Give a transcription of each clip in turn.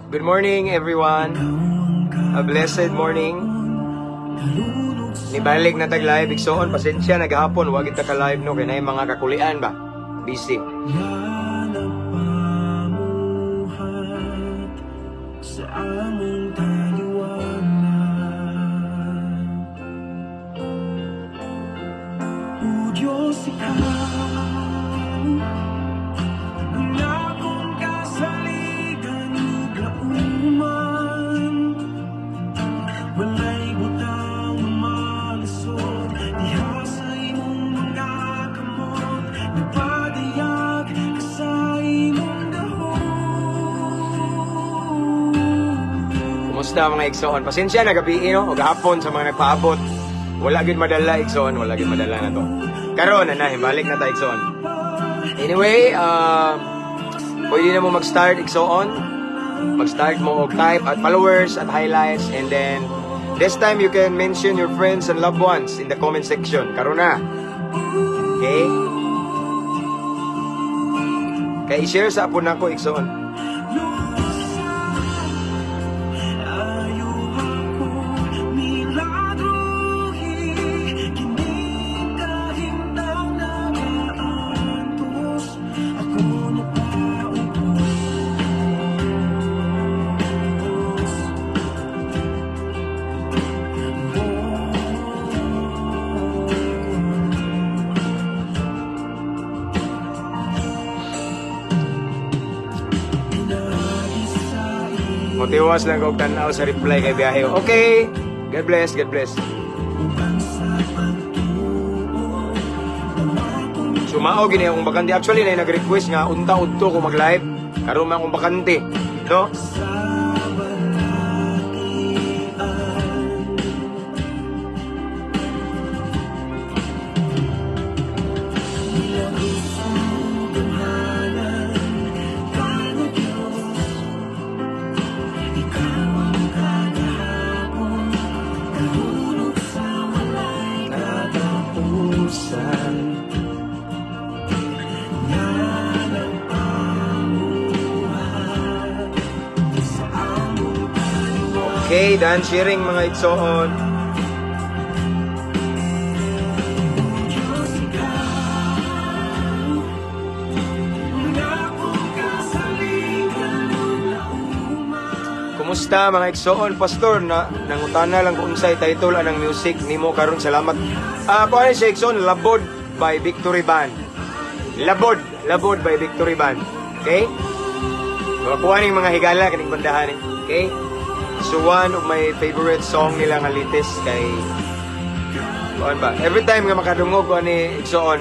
Good morning, everyone. A blessed morning. Nibalik na tag live, igsoon. Pasensya na gahapon, wa kita ka live, no, kay naay mga kakulian ba. Busy. Nga nagpamuhat sa among taliwala. O Diyos, ikaw ang akong kasaligan ug kauman. Walay butang malisod diha sa imong mga kamot. Nagpadayag ka sa imong gahom. Kumusta, mga igsoon? Pasensya na gabi, no, o gahapon sa mga nagpaabot. Wala gyud madala, igsoon, wala gyud madala na to. Karon na na, balik na ta, igsoon. Anyway, pwede na mo mag-start, igsoon. Mag-start mo og type at followers at highlights, and then this time you can mention your friends and loved ones in the comment section. Karon na. Okay? Kay i-share sa apo nako, igsoon. Ayaw ako milagruhi kining kahimtang nagaantos ako napaubos. Pinaagi sa Motiwas lang og tan-aw sa reply kay biyahe. Okay. God bless, God bless. Uban sa pagtuo So mao gini akong bakante. Actually, na nag-request nga unta udto ko mag-live. Karon man akong bakante. No? Sa balatian. Milagro sa gamhanan ka na Diyos. Ikaw ang kagahapon, karon ug sa walay katapusan nga nagpamuhat sa among taliwala. Okay, done sharing, mga igsoon. Diyos, ikaw ang akong kasaligan ug lauman. Kumusta, mga igsoon? Pastor, na nangutana lang kung unsay title anang music nimo karon. Salamat. Ah, kuan siya, igsoon, Labod by Victory Band. Labod, Labod by Victory Band. Okay? Kuha ning mga higala kaning bandahan eh. Okay? So one of my favorite song nila nga latest kay kuan ba? Every time nga makadungog ko ani, igsoon,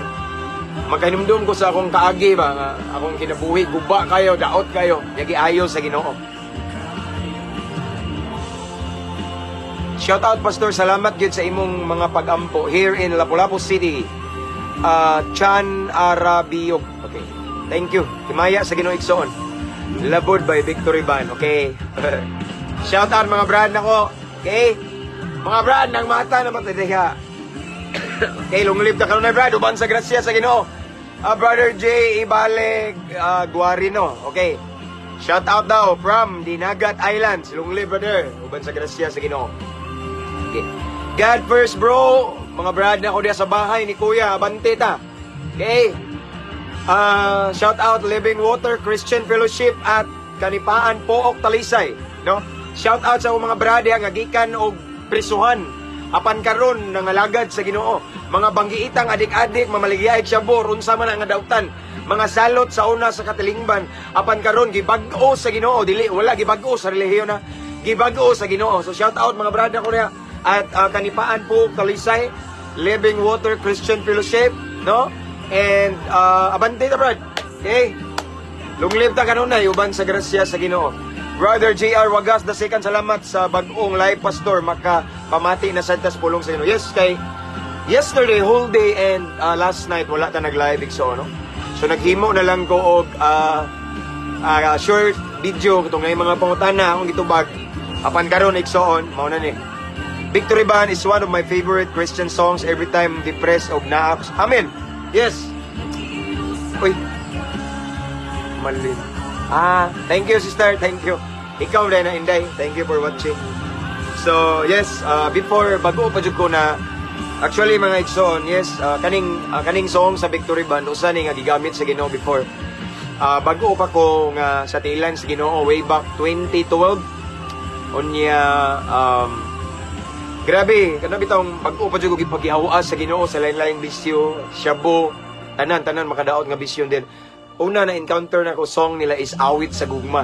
makahinumdum ko sa akong kaagi ba nga akong kinabuhi, guba kayo, daot kayo, yagi ayo sa Ginoo. Shout out, Pastor, salamat gyud sa imong mga pagampo here in Lapu-Lapu City. Chan Arabiyog. Okay. Thank you. Himaya sa Ginoo, igsoon. Labod by Victory Band. Okay. Shout out mga brad nako. Okay? Mga brad nang mata na matadiha. Okay, long live ta karon, brad, uban sa grasya sa Ginoo. Brother J Ibale Guarino. Okay. Shout out daw from Dinagat Islands. Long live, brother. Uban sa grasya sa Ginoo. Okay. God first, bro. Mga brad na ako diya sa bahay ni Kuya, abante ta. Okay. Shout out Living Water Christian Fellowship at Kanipaan, Pook, Talisay, no? Shout out sa akong mga brad diha nga gikan og prisuhan. Apan karon nangalagad sa Ginoo. Mga banggiitang adik-adik, mamaligyaig sabor, unsa man ang dautan. Mga salot sa una sa katilingban, apan karon gibag-o sa Ginoo, dili wala gibag-o sa relihiyon na, gibag-o sa Ginoo. So shout out mga brad ko niya at Kanipaan, Pook, Talisay, Living Water Christian Fellowship, no? And abante ta, brad. Okay? Long live ta kanunay uban sa grasya sa Ginoo. Brother JR Wagas the second, salamat sa bag-ong live, Pastor, maka pamati na sad tas pulong sa Ginoo. Yes, kay yesterday whole day and last night wala ta nag-live, igsoon, no. So naghimo na lang ko og short video katong ngay mga pangutana akong gitubag. Apan karon, igsoon, mao na ni. Victory Band is one of my favorite Christian songs every time depressed og naa. Amen. Yes. Uy. Malin. Ah, thank you, sister, thank you. Ikaw na, Inday. Thank you for watching. So, yes, before, bago pa jud ko na, actually, mga igsoon, yes, kaning song sa Victory Band, usa ni nga gigamit sa Ginoo before. Bago pa ko nga sa tilan sa Ginoo way back 2012. Unya, grabe, kana bitawng bag-o pa jud ko gipaghihawas sa Ginoo sa lain-laing bisyo, shabu, tanan-tanan makadaot nga bisyo din. Una na encounter nako song nila is "Awit sa Gugma."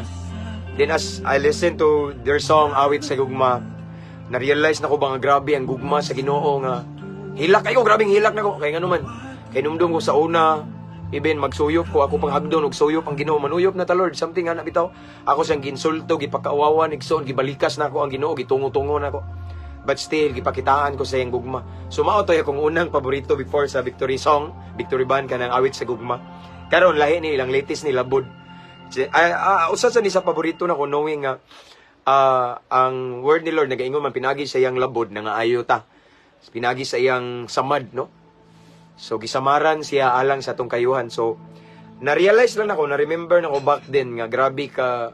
Then as I listen to their song "Awit sa Gugma," na-realize nako ba nga grabe ang gugma sa Ginoo nga hilak kayo, grabeng hilak nako kay ngano man kay numdum ko sa una, even magsuyop ko, ako pang hagdon og suyop ang Ginoo, "Manuyop na ta, Lord," something nga na bitaw. Ako siyang ginsulto, gipakaawawan, igsoon, gibalikas nako ang Ginoo, gitungo-tungo nako, but still gipakitaan ko sa iyang gugma. So mao to akong unang paborito before sa Victory song, Victory Band, kanang "Awit sa Gugma." Karon lahi ni ilang latest ni "Labod." Ay, usa sa ni sa paborito nako, knowing nga ang word ni Lord nagaingon man pinagi sa iyang labod na nga ayo ta. Pinagi sa iyang samad, no? So gisamaran siya alang sa atong kayuhan. So na-realize lang nako, na-remember nako back then nga grabe ka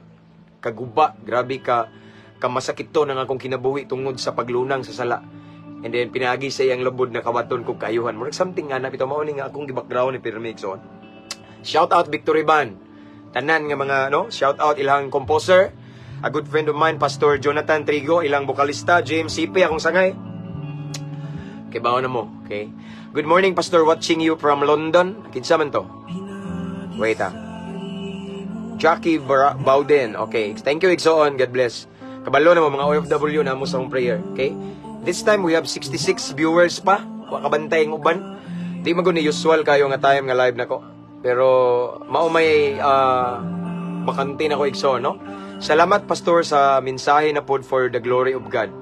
kaguba, grabe ka kamasakit to ng akong kinabuhi tungod sa paglunang sa sala. And then pinagi sa iyang labod na kawaton kog kaayuhan. Murag something nga na bitaw, mao ni nga akong gi-background ni Pirmi, igsoon. Shout out Victory Band. Tanan nga mga, no, shout out ilang composer, a good friend of mine, Pastor Jonathan Trigo, ilang vokalista James CP, akong sangay. Kay bawo na mo, okay? Good morning, Pastor, watching you from London. Kinsa man to? Wait ah. Jackie Bowden. Okay. Thank you, Igsoon. God bless. Kabalo na mo, mga OFW na mo sa akong prayer. Okay? This time, we have 66 viewers pa. Wa kabantay ang uban. Di man ni usual kayo nga time nga live nako. Pero, mao may bakante na ko, Igsoon, no? Salamat, Pastor, sa mensahe na pod for the glory of God.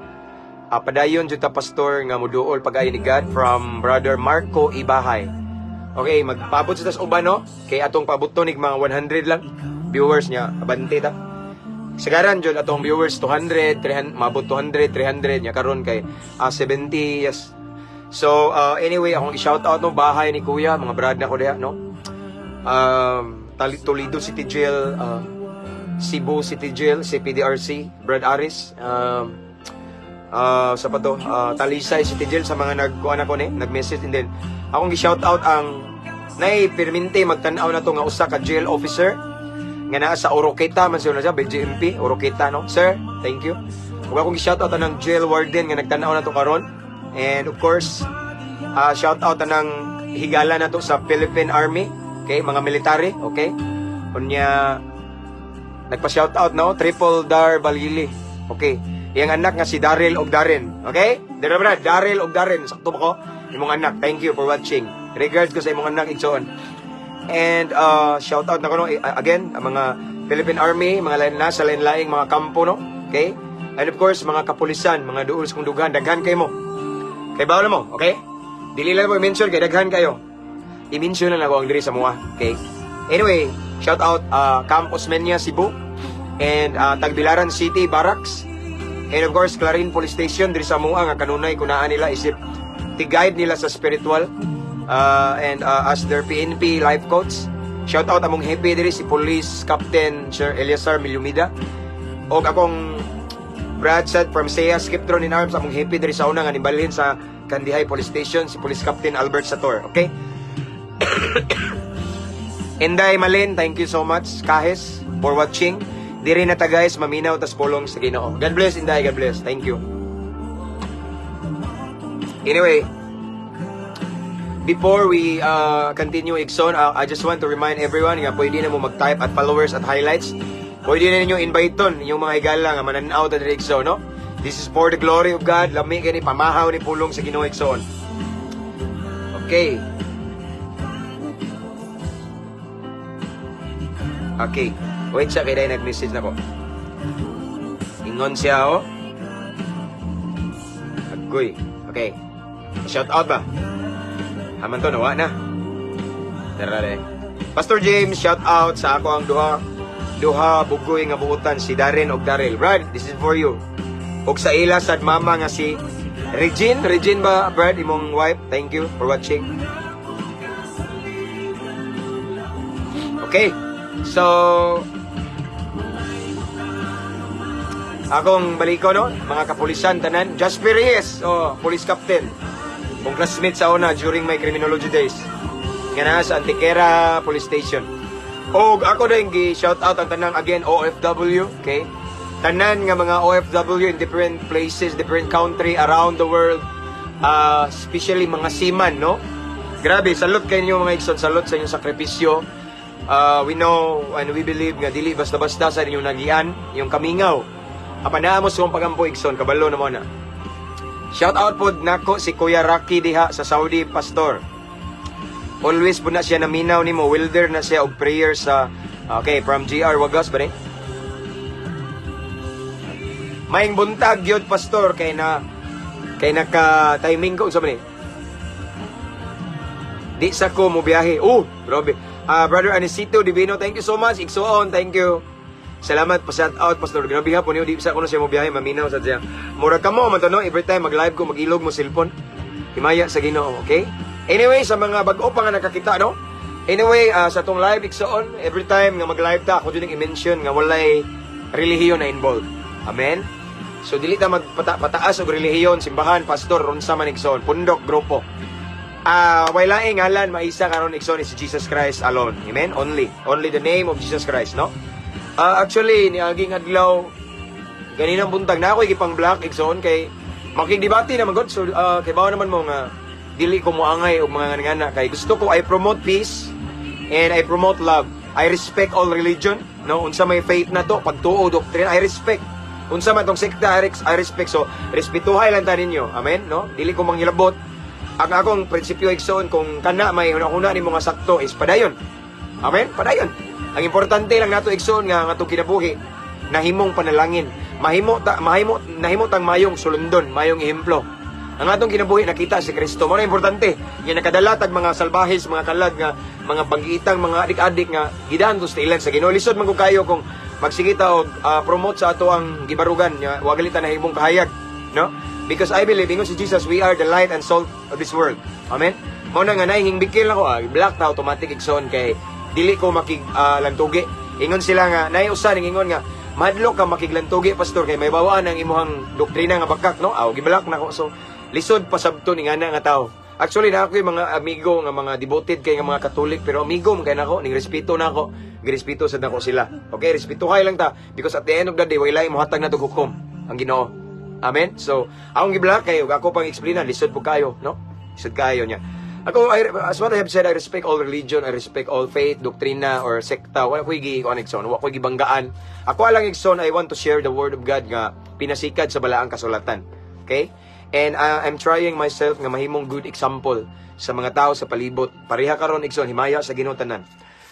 Padayon jud ta, Pastor, nga muduol pag-ayo ni God, from Brother Marco Ibahay. Okay, magpaabot sa tas uban, no? Kay atong paabot nig mga 100 lang viewers niya, abante ta. Sagaran jud atong viewers 200, 300, maabot 200, 300 niya karon kay 70, yes. So anyway, akong i-shout out, no, bahay ni Kuya, mga brad na ko diha, no. Toledo City Jail, Cebu City Jail, CPDRC, Brad Aris, sa pa to, Talisay City Jail, sa mga nagkuan ako ni, nag-message, and then akong gi-shout out ang nay permente magtan-aw na to nga usa ka jail officer nga naa sa Oroqueta man siya na siya, BJMP Oroqueta, no? Sir, thank you. Ug akong gi-shout out anang jail warden nga nagtan-aw na to karon, and of course shout out anang higala na to sa Philippine Army, okay, mga military, okay? Unya nagpa-shout out, no, Triple Dar Balili, okay? Iyang anak nga si Daryl og Darren, okay? Dara brad, Daryl og Darren, sakto ba ko? Imong anak, thank you for watching. Regards ko sa imong anak, igsoon. And shout out na ko, no, again, ang mga Philippine Army, mga lain na sa lain-laing mga kampo, no? Okay? And of course, mga kapulisan, mga duol sa kong dughan, daghan kayo mo. Kay bawal mo, okay? Dili lang mo i-mention kay daghan kayo. I-mention na lang ako ang diri sa mua, okay? Anyway, shout out Camp Osmeña Cebu and Tagbilaran City Barracks. And of course, Clarin Police Station diri sa mua nga kanunay kunaan nila isip ti-guide nila sa spiritual and as their PNP life coach. Shout out among hepe diri, si Police Captain Sir Eliasar Milumida. Og akong Brad said from SEA Skiptron in Arms, among hepe diri sa una nga nibalhin sa Kandihay Police Station, si Police Captain Albert Sator. Okay? Inday Malin, thank you so much. Kahes, for watching. Diri na ta, guys, maminaw tas pulong sa Ginoo. God bless, Inday, God bless. Thank you. Anyway, before we continue, Igsoon, I just want to remind everyone nga pwede na mo mag-type at followers at highlights. Pwede na ninyo invite-on yung mga higala nga mananaw ta diri, Igsoon, no? This is for the glory of God. Lami kani pamahaw ni pulong sa Ginoo, Igsoon. Okay. Okay. Wait siya kay dahil nag-message na ko. Ingon siya, oh. Agoy. Okay. Shout out ba? Haman to, nawa na. Tara re. Pastor James, shout out sa ako ang duha duha bugoy nga buutan, si Darren og Daryl. Brad, this is for you. Og sa ila sad mama nga si Regine, Regine ba, Brad, imong wife? Thank you for watching. Okay. So Akong baliko, no, mga kapulisan tanan, Jasper Reyes, oh, police captain. Kong classmate sa una during my criminology days. Nga naa sa Antequera Police Station. Og ako din gi shout out ang tanang again OFW, okay? Tanan nga mga OFW in different places, different country around the world. Especially mga seaman, no? Grabe, salute kay ninyo, mga igsoon, salute sa inyong sakripisyo. We know and we believe nga dili basta-basta sa inyong nagian, yung kamingaw. Apan naa mo sa akong pagampo, igsoon, kabalo na mo na. Shout out pod nako si Kuya Rocky diha sa Saudi, pastor. Always po na siya naminaw nimo, welder na siya og prayer sa. Okay, from GR Wagas ba ni? Maayong buntag gyud, pastor, kay naka timing ko, unsa man ni? Di sa ko mo biyahe. Oh, grabe. Ah, Brother Anisito Divino, thank you so much. Igsoon, thank you. Salamat pa shout out, pastor. Grabe ha po niyo, di sa ko na siya mo biyahe, maminaw sa siya. Mura ka mo man to, no, every time mag-live ko magilog mo cellphone. Himaya sa Ginoo, okay? Anyway, sa mga bag-o pa nga nakakita, no? Anyway, sa atong live, igsoon, every time nga mag-live ta, ako dyan i-mention nga walay relihiyon na involved. Amen? So dili ta magpataas og relihiyon, simbahan, pastor, unsa man, igsoon, pundok, grupo. Ah, way laing ngalan maisa karon, igsoon, is Jesus Christ alone. Amen? Only. Only the name of Jesus Christ, no? Ah, actually, niaging adlaw ganinang buntag na ako gipang block, igsoon, kay makigdebate na man gud. So kay bawo naman mo nga dili ko moangay og mga ngana kay gusto ko I promote peace and I promote love. I respect all religion, no? Unsa may faith na to, pagtuo, doctrine, I respect. Unsa man tong sekta, I respect. So respetuhay lang ta ninyo. Amen, no? Dili ko manghilabot. Ang akong prinsipyo, igsoon, kung kana may huna-huna nimo nga sakto is padayon. Amen? Padayon. Ang importante lang nato, igsoon, nga ang atong kinabuhi nahimong panalangin. Mahimo ta mahimo nahimo tang mayong sulundon, mayong ehemplo. Ang atong kinabuhi nakita si Kristo. Mao na importante. Nga nakadala tag mga salbahes, mga kalag nga mga banggiitang mga adik-adik nga gidaan to sa ilan sa Ginoo. Lisod man kung kayo kung magsige ta og promote sa ato ang gibarugan nga wa gali ta nahimong kahayag, no? Because I believe ingon si Jesus, we are the light and salt of this world. Amen. Mao na nga naihing bikil ako, black ta automatic, igsoon, kay dili ko makig lantugi. Ingon sila nga naay usa ning ingon nga mahadlok ka makiglantugi, pastor, kay may bawaan ang imuhang doktrina nga bakak, no? Aw, giblock na ko. So lisod pasabto ni ngana nga tao. Actually, na ako yung mga amigo nga mga devoted kay nga mga Katolik, pero amigo man kay nako ning respeto na ako, girespeto sad nako sila. Okay, respetuhay lang ta because at the end of the day walay mohatag nato hukom ang Ginoo. Amen. So, akong giblock kay ug ako pang explain, lisod po kayo, no? Lisod kayo niya. Ako, as what I have said, I respect all religion, I respect all faith, doktrina, or sekta. Wala ko'y gi, kuan, igsoon, wala ko'y gibanggaan. Ako lang, igsoon, I want to share the word of God nga pinasikad sa balaang kasulatan. Okay? And I'm trying myself nga mahimong good example sa mga tao sa palibot. Pareha karon, igsoon, himaya sa Ginoo tanan.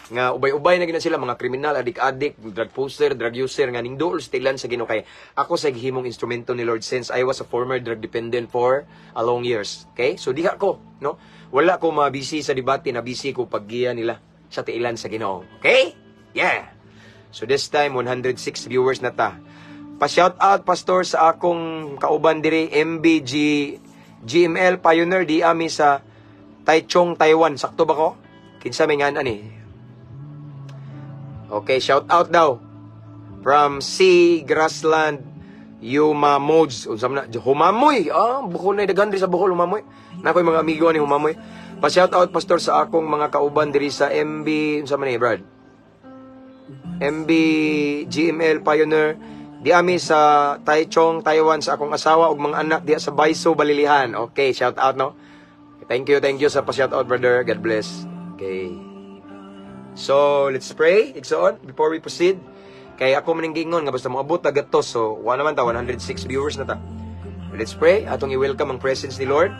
Nga ubay-ubay na gina sila mga kriminal, adik-adik, drug poster, drug user nga ning duol sa tilan sa Ginoo kay ako sa gihimong instrumento ni Lord since I was a former drug dependent for a long years. Okay? So diha ko, no? Wala ko mabisi sa debate, na busy ko paggiya nila sa tiilan sa Ginoo. Okay? Yeah. So this time 106 viewers na ta. Pa-shout out, pastor, sa akong kauban diri MBG GML Pioneer di ami sa Taichung, Taiwan. Sakto ba ko? Kinsa may ngan ani? Okay, shout out daw. From C Grassland Yumamods. Unsa man na? Humamoy. Ah, Bohol na daghan diri sa Bohol, Humamoy. Na ko'y mga amigo ni Humamoy. Pa shout out, pastor, sa akong mga kauban diri sa MB, unsa man ni, Brad? MB GML Pioneer di ami sa Taichung, Taiwan, sa akong asawa ug mga anak diha sa Baiso, Balilihan. Okay, shout out, no. Thank you sa pa-shout out, brother. God bless. Okay. So, let's pray, igsoon, before we proceed. Kay ako man gingon nga basta moabot ta gato, so wa naman ta 106 viewers na ta. Let's pray atong i-welcome ang presence ni Lord.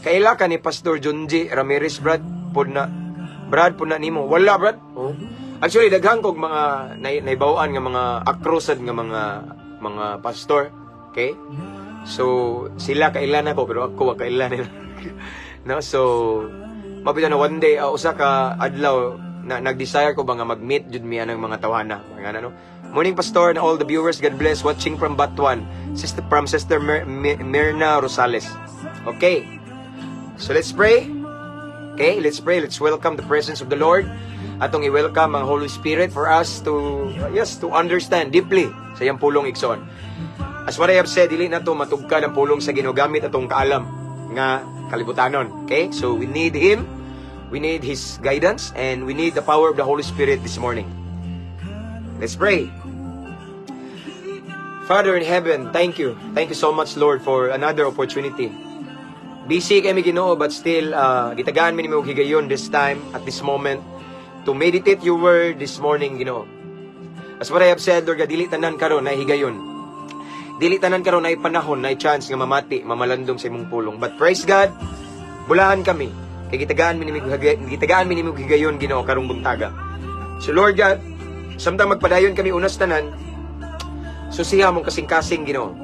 Kaila ka ni Pastor Junji Ramirez, Brad, pod na Brad, pod na nimo. Wala, Brad. Oh. Actually, daghan kog mga naibawaan nga mga akrosad nga mga pastor. Okay? So sila kaila na ko pero ako wa kaila nila. No? So mabita na one day usa ka adlaw na nag-desire ko ba nga mag-meet jud mi anang mga tawhana. Mga ano. Morning, pastor, and all the viewers. God bless watching from Batuan. Sister from Sister Mirna Rosales. Okay. So let's pray. Okay, let's pray. Let's welcome the presence of the Lord. Atong i-welcome ang Holy Spirit for us to, yes, to understand deeply sa iyang pulong, igsoon. As what I have said, dili na to matugkad ang pulong sa Ginoo gamit atong kaalam nga kalibutanon. Okay? So we need Him, we need His guidance, and we need the power of the Holy Spirit this morning. Let's pray. Father in heaven, thank you. Thank you so much, Lord, for another opportunity. Busy kami, Ginoo, but still, gitagaan mi nimo og higayon this time, at this moment, to meditate your word this morning, Ginoo. As what I have said, Lord, dili tanan karon na higayon. Dili tanan karon na panahon, na chance nga mamati, mamalandong sa imong pulong. But praise God, bulahan kami. Kay gitagaan mi nimo higayon, Ginoo, karong buntaga. So Lord God, samtang magpadayon kami unas tanan, susiha among kasing-kasing, Ginoo.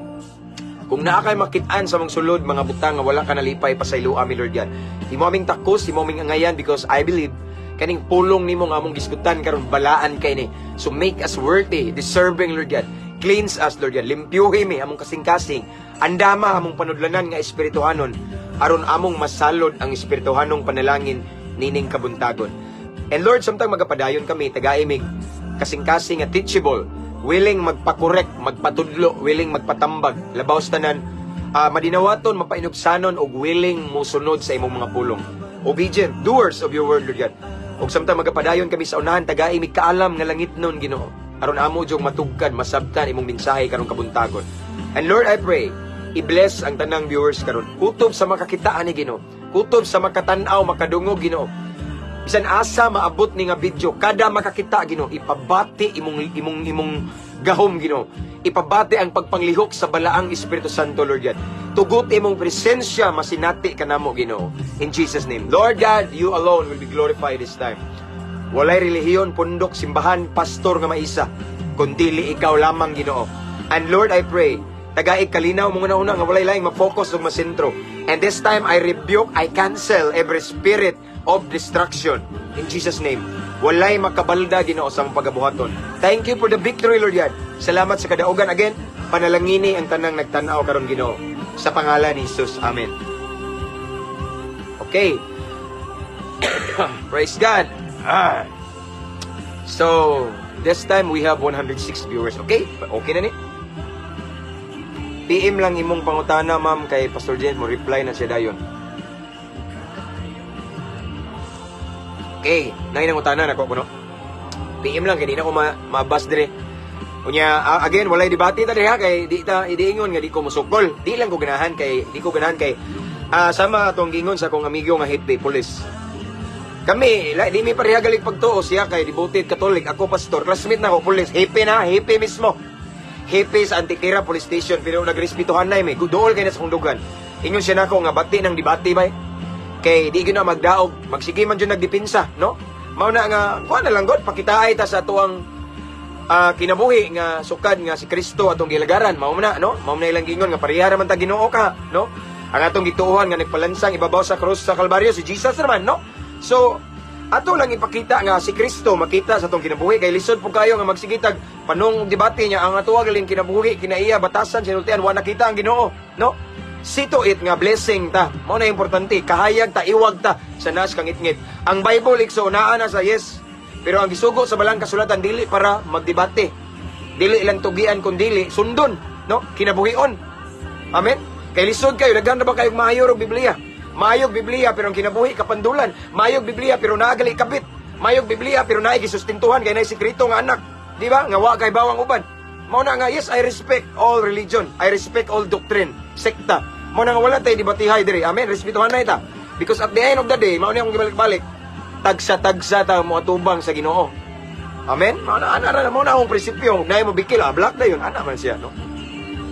Kung naa kay makit-an sa among sulod, mga butang nga wala ka nalipay, pasayloa mi, Lord God. Imo aming takos, imo aming angayan because I believe kaning pulong nimo nga among gisgutan karon balaan kay ni. So make us worthy, deserving, Lord God. Cleanse us, Lord God. Limpyuhi mi among kasing-kasing. Andama among panudlanan nga espirituhanon aron among masalod ang espirituhanong panalangin nining kabuntagon. And Lord, samtang magapadayon kami, tagai mig kasing-kasing nga teachable, willing magpakorek, magpatudlo, willing magpatambag, labaw sa tanan, madinawaton, mapainubsanon, ug willing musunod sa imong mga pulong. Obedient, doers of your word, Lord God. Ug samtang magapadayon kami sa unahan, tagai mig kaalam nga langitnon, Ginoo, aron amo jud matugkad, masabtan imong mensahe karong kabuntagon. And Lord, I pray, i-bless ang tanang viewers karon. Kutob sa makakita ani, Ginoo. Kutob sa makatan-aw, makadungog, Ginoo. Bisan asa maabot ni nga video, kada makakita, Ginoo, ipabati imong gahom, Ginoo. Ipabati ang pagpanglihok sa balaang Espiritu Santo, Lord God. Tugot imong presensya masinati kanamo, Ginoo. In Jesus' name. Lord God, you alone will be glorified this time. Walay relihiyon, pundok, simbahan, pastor nga maisa, kundili ikaw lamang, Ginoo. And Lord, I pray, tagaig kalinaw mo una nga walay laing ma-focus ug masentro. And this time, I rebuke, I cancel every spirit of destruction. In Jesus' name. Walay makabalda, Ginoo, sa among pagabuhaton. Thank you for the victory, Lord God. Salamat sa kadaugan again. Panalangini ang tanang nagtanaw karon, Ginoo. Sa pangalan ni Jesus. Amen. Okay. Praise God. Ah. So, this time we have 106 viewers. Okay? Okay na ni. PM lang imong pangutana, ma'am, kay Pastor James, mo reply na siya dayon. Okay, nangin ang utana nako kuno. PM lang kay di na ko mabas dire. Unya, again, walay debate ta diha kay di ta idiingon nga di ko musukol. Di lang ko ganahan kay di ko ganahan kay sama atong gingon sa akong amigo nga hepe police. Kami, di mi pareha galing pagtuo. Siya kay devoted Catholic, ako pastor, classmate na ako police, hepe na, hepe mismo. Hepe sa Antiquera Police Station, pero nagrespetuhan na mi. Duol kay na sa kong dugan. Ingon siya nako nga bati ng debate bay. Kay di gyud na magdaog, magsige man jud nagdepensa, no? Mao na nga kuan na lang god, pakitaay ta sa atuang kinabuhi nga sukad nga si Kristo atong gilagaran, mao na, no? Mao na ilang gingon nga pareha ra man ta Ginoo ka, no? Ang atong gituohan nga nagpalansang ibabaw sa krus sa Kalbaryo si Jesus naman, no? So ato lang ipakita nga si Kristo makita sa atong kinabuhi kay lisod po kayo nga magsigitag panong debate niya ang ato galing kinabuhi kinaiya batasan sinultian wa nakita ang Ginoo, no? See to it nga blessing ta. Mao na importante, kahayag ta, iwag ta sa nas kangitngit. Ang Bible, igsoon, naa na sa yes. Pero ang gisugo sa balang kasulatan dili para magdebate. Dili ilang tugian kun dili sundon, no? Kinabuhion. Amen. Kay lisod kayo, daghan na ba kayong maayo og Biblia? Maayog Biblia pero ang kinabuhi kapandulan. Maayog Biblia pero naagali kabit. Maayog Biblia pero naay gisustentuhan kay naay sekreto nga anak. Di ba? Nga wa kay bawang uban. Mao na nga yes, I respect all religion. I respect all doctrine, sekta. Mao na nga wala tay debatihay diri. Amen. Respetuhan na ita. Because at the end of the day, mao ni akong gibalik-balik. Tagsa-tagsa ta mo atubang sa Ginoo. Amen. Mao na ana ra, mao na akong prinsipyo. Naay mo bikil, black na yun. Ana man siya, no?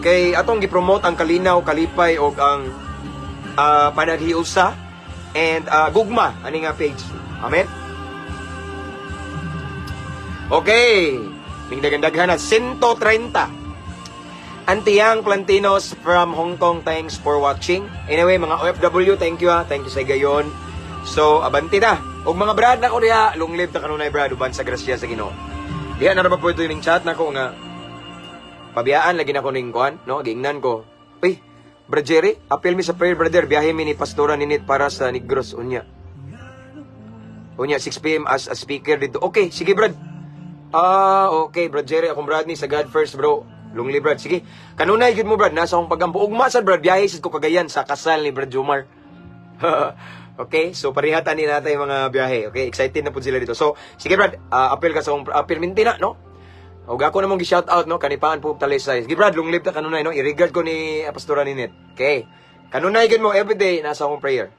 Kay atong gipromote ang kalinaw, kalipay og ang panaghiusa and gugma ani nga page. Amen. Okay. Mingdaghan-daghan na 130. Antiyang Plantinos from Hong Kong, thanks for watching. Anyway, mga OFW, thank you ha. Thank you sa gayon. So, abanti ta. Og mga brad na ko diha, long live ta kanunay, brad, uban sa grasya sa Ginoo. Diha na ra ba po ito yung chat nako nga pabiyaan lagi na ko ning kuan, no? Giingnan ko. Uy, Brad Jerry, apil mi sa prayer, brother, biyahe mi ni Pastora Ninit para sa Negros unya. Unya 6 p.m. as a speaker dito. Okay, sige, Brad. Ah, okay, Brad Jerry, akong brad ni sa God first, bro. Long live, Brad. Sige. Kanunay gyud mo, Brad, nasa akong pagampo. Ugma sad, Brad, biyahe sad ko Cagayan sa kasal ni Brad Jomar. Okay, so parehatan ni natin yung mga biyahe. Okay, excited na po sila dito. So, sige, Brad, apil ka sa akong apil minti na, no? Og ako namong gi-shout out, no, kanipaan po Talisay. Sige, Brad, long live ta kanunay, no. I-regard ko ni Pastora Ninit. Okay. Kanunay gyud mo everyday nasa akong prayer.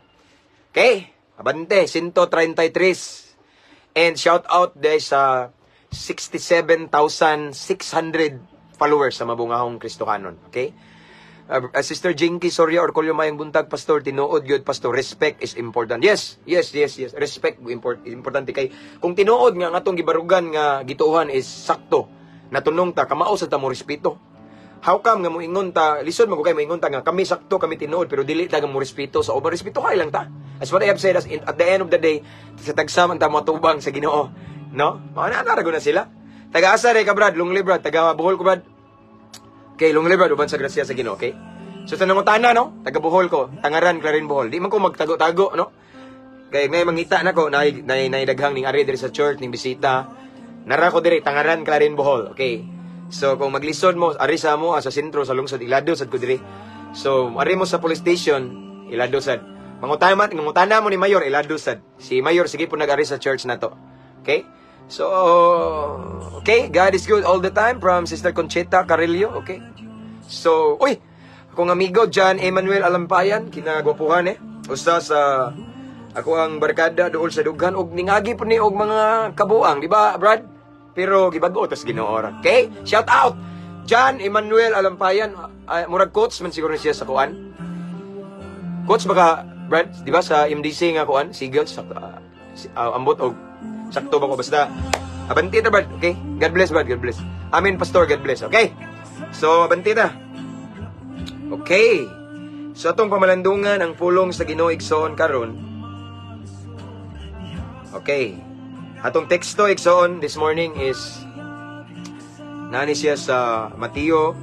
Okay? Abante, 133. And shout out dahil sa 67,600 followers sa Mabungahong Kristohanon. Okay? Sister Jinky Soria Orcolio, "Maayong buntag, Pastor. Tinuod gyud, Pastor, respect is important." Yes. Respect importante kay kung tinuod nga ang atong gibarugan nga gituohan is sakto, natunong ta, kamao sa ta mo respeto. How come nga moingon ta, lisod man kay moingon ta nga kami sakto, kami tinuod, pero dili ta nga mo respeto sa uban? Respeto kay lang ta. As what I have said, at the end of the day, sa tagsama ta moatubang sa Ginoo. No? Mao na na sila. Taga-asa re ka, Brad? Long live, Brad. Taga Bohol ko, Brad. Okay, long live, Brad, uban sa grasya sa Ginoo, okay? So sa nangutana, no? Taga Bohol ko, Tangaran, Clarin, Bohol. Di man ko magtago-tago, no? Kay ngay mangita nako, nay nay nay daghang ning ari diri sa church ning bisita. Nara ko diri, Tangaran, Clarin, Bohol. Okay. So kung maglisod mo ari sa mo sa sentro sa lungsod, ilado sad ko diri. So ari mo sa police station, ilado sad. Mangutana mo ni Mayor, ilado sad. Si Mayor sige po nag-ari sa church nato. Okay? So, okay, God is good all the time from Sister Conchita Carillo, okay? So, uy, akong amigo John Emmanuel Alampayan, kinagwapuhan eh. Usa sa ako ang barkada dool sa dughan og ningagi po ni og mga kabuang, di ba, Brad? Pero gibag-o tas Ginoo ra. Okay? Shout out John Emmanuel Alampayan, murag coach man siguro siya sa kuan. Coach baka, Brad, di ba sa MDC nga kuan, Seagulls, ambot og sakto ba ko, basta abanti ta, Brad, okay? God bless, Brad, God bless. Amen, Pastor, God bless. Okay? So abanti ta. Okay. So atong pamalandungan ang pulong sa Ginoo, igsoon, karon. Okay. Atong teksto, igsoon, this morning is nani siya sa Mateo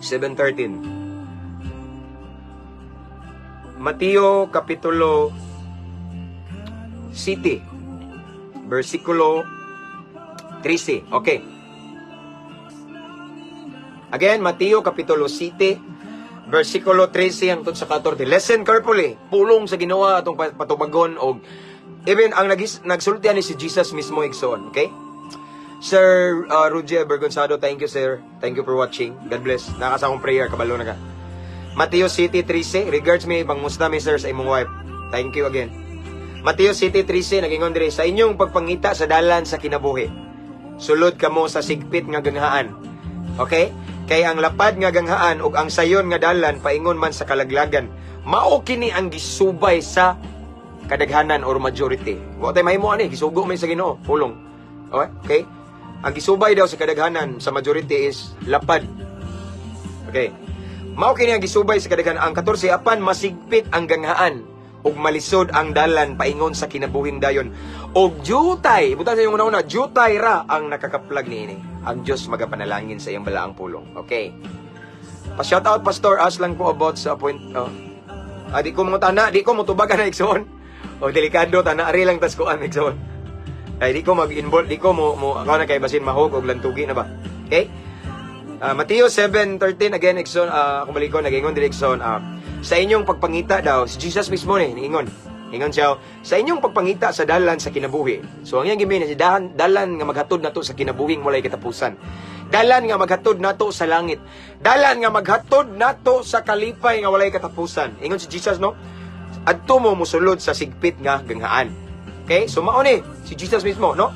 7:13. Mateo kapitulo 7 versikulo 13. Okay. Again, Mateo kapitulo 7 versikulo 13 hangtod sa 14. Listen carefully. Pulong sa Ginoo atong patubagon og even ang nagsultian ni si Jesus mismo, igsoon, okay? Sir Rudy Bergonzado, thank you, sir. Thank you for watching. God bless. Naka sa akong prayer, kabalo na ka. Mateo 7:13, regards me, bangmusta mi, sir, sa imong wife. Thank you again. Mateo 7:13, nagingon diri, "Sa inyong pagpangita sa dalan sa kinabuhi, sulod kamo sa sigpit nga ganghaan." Okay? "Kay ang lapad nga ganghaan ug ang sayon nga dalan paingon man sa kalaglagan. Mao kini ang gisubay sa kadaghanan or majority." Wa tay mahimo ani, gisugo man sa Ginoo, pulong. Okay? Okay? Ang gisubay daw sa kadaghanan, sa majority, is lapad. Okay. "Mao kini ang gisubay sa kadaghanan." Ang 14, "Apan masigpit ang ganghaan ug malisod ang dalan paingon sa kinabuhing dayon. Og jutay," butan sa inyong una-una, "jutay ra ang nakakaplag niini." Ang Dios magapanalangin sa iyang balaang pulong. Okay. Pa-shout out, Pastor, ask lang po about sa appoint oh. Ah, di ko mangutana, di ko motubagan na, igsoon. O delikado tana, ari lang tas kuan, igsoon. Ay di ko mag-involve, di ko mo mo ako na kay basin mahog og lantugi na ba. Okay? Mateo 7:13 again, igsoon, kung balikon, nagingon diri, igsoon, sa inyong pagpangita daw, si Jesus mismo ni niingon. Ingon siya, "Sa inyong pagpangita sa dalan sa kinabuhi." So ang iyang gimean si dalan nga maghatod nato sa kinabuhing walay katapusan. Dalan nga maghatod nato sa langit. Dalan nga maghatod nato sa kalipay nga walay katapusan. Ingon si Jesus, no? Adto mo musulod sa sigpit nga ganghaan. Okay? So mao ni si Jesus mismo, no?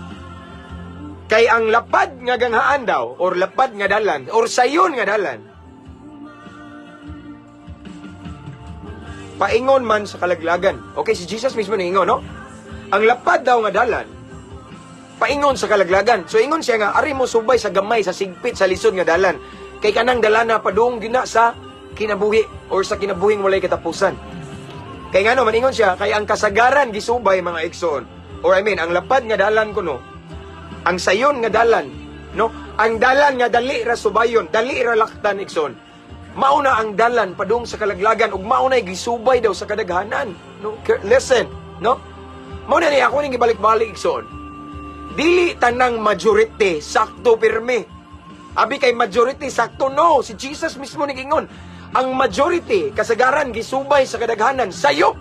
"Kay ang lapad nga ganghaan daw or lapad nga dalan or sayon nga dalan paingon man sa kalaglagan." Okay, si Jesus mismo niingon, no? Ang lapad daw nga dalan paingon sa kalaglagan. So ingon siya nga ari mo subay sa gamay, sa sigpit, sa lisod nga dalan. Kay kanang dalana padung gina sa kinabuhi or sa kinabuhing walay katapusan. Kay ngano man ingon siya, kay ang kasagaran gisubay, mga igsoon. Or I mean, ang lapad nga dalan kuno, ang sayon nga dalan, no? Ang dalan nga dali ra subayon, dali ra laktan, igsoon. Mauna ang dalan padung sa kalaglagan ug mauna gisubay daw sa kadaghanan, no? Listen, no? Mao na ni ako ning gibalik-balik, igsoon. Dili tanang majority sakto pirmi. Abi kay majority sakto, no. Si Jesus mismo nigingon. Ang majority kasagaran gisubay sa kadaghanan sayop.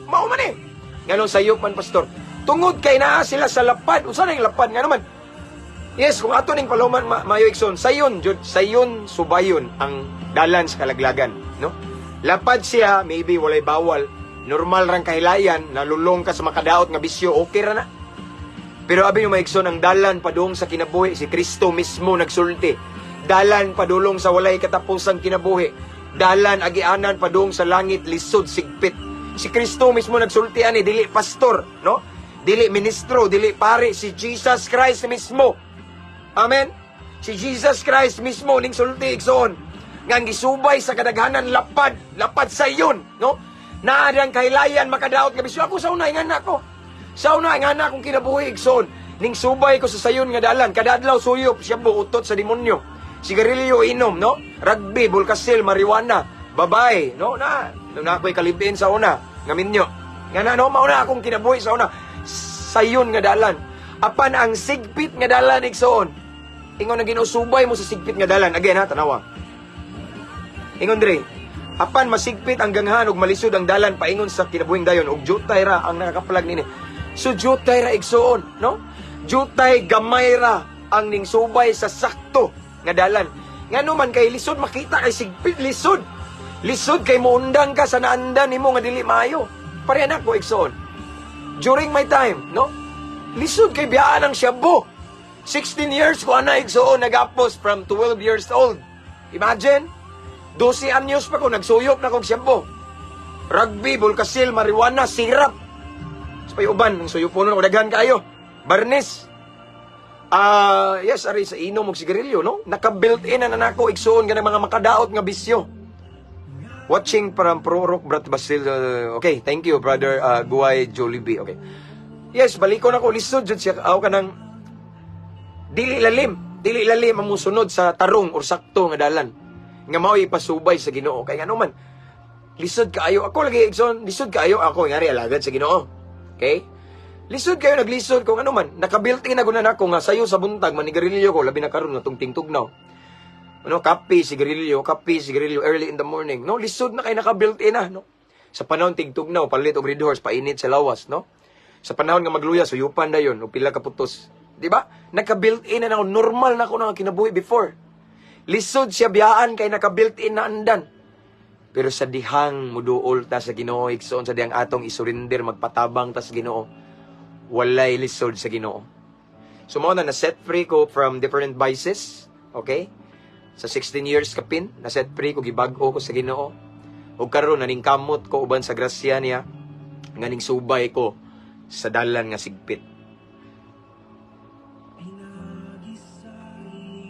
Mao man eh. Nganong sayop man, pastor? Tungod kay naa sila sa lapad. Unsa na yung lapad nga naman? Yes, kung ato ning paluman mayo, igsoon, sayon jud, sayon subayon ang dalan sa kalaglagan, no? Lapad siya, maybe walay bawal, normal rang kahilayan, nalulong ka sa makadaot nga bisyo, okay ra na. Pero abi nyo, mga igsoon, ang dalan padung sa kinabuhi, si Kristo mismo nagsulti. Dalan padulong sa walay katapusang kinabuhi. Dalan agianan padung sa langit, lisod sigpit. Si Kristo mismo nagsulti ani, dili pastor, no? Dili ministro, dili pare, si Jesus Christ mismo. Amen. Si Jesus Christ mismo ning sulti, igsoon. Nga ang gisubay sa kadaghanan lapad, lapad sayon, no? Naa diyang kahilayan makadaot nga bisyo. Ako sa una ingan ako. Sa una ingan akong kinabuhi, igsoon. Ning subay ko sa sayon nga dalan, kada adlaw suyop, shabu, utot sa demonyo. Sigarilyo inom, no? Rugby, bulkasil, marijuana, babay, no? Na, na ako'y kalibin sa una, nga minyo. Nga na, no, mauna akong kinabuhi sa una. Sayon nga dalan. Apan ang sigpit nga dalan, igsoon. Ingon ang Ginoo, subay mo sa sigpit nga dalan. Again ha, tanawa. Ingon dre, apan masigpit ang ganghan ug malisod ang dalan paingon sa kinabuhing dayon ug jutay ra ang nakakapalag nini. So jutay ra, igsoon, no? Jutay gamay ra ang ning subay sa sakto nga dalan. Ngano man kay lisod makita kay sigpit, lisod. Lisod kay muundang ka sa naandan nimo nga dili maayo. Pareha na ko, igsoon. During my time, no? Lisod kay biyaan ang shabu. 16 years ko ana, igsoon, nagapos from 12 years old. Imagine, 12 anyos pa ko nagsuyop na kog shabu. Rugby, bulkasil, marijuana, sirap. Sa pay uban, ang suyuponon ko daghan kaayo. Barnis. Ah, yes, ari sa inom og sigarilyo, no? Naka-built in na nako, igsoon, kanang mga makadaot nga bisyo. Watching from Pro Rock Brat Basil. Okay, thank you, brother Guay Jollibee. Okay. Yes, baliko na ko lisod jud siya aw kanang dili lalim, dili lalim ang musunod sa tarong or sakto nga dalan. Nga mao'y ipasubay sa Ginoo kay ngano man lisod kaayo. Ako lagi, igsoon, lisod kaayo ako ngari alagad sa Ginoo. Okay? Lisod kayo, naglisod kung ano man, naka-built in na guna nako nga sayo sa buntag manigarilyo ko, labi na karon nga tong tingtugnaw. Ano, kape, sigarilyo, kape, sigarilyo early in the morning. No, lisod na kay naka-built in na, no? Sa panahon tingtugnaw, palit og Red Horse, painit sa lawas, no? Sa panahon nga magluya, suyupan dayon og pila ka putos. Di ba? Naka-built in na ako, normal na ako na kinabuhi before. Lisod siya biyaan kay naka-built in na andan. Pero sa dihang muduol ta sa Ginoo, igsoon, sa dihang atong isurrender, magpatabang ta sa Ginoo, walay lisod sa Ginoo. So mao na na-set free ko from different vices, okay? Sa 16 years kapin, na-set free ko, gibag-o ko sa Ginoo. Ug karon naningkamot ko uban sa grasya niya nga ning subay ko sa dalan nga sigpit.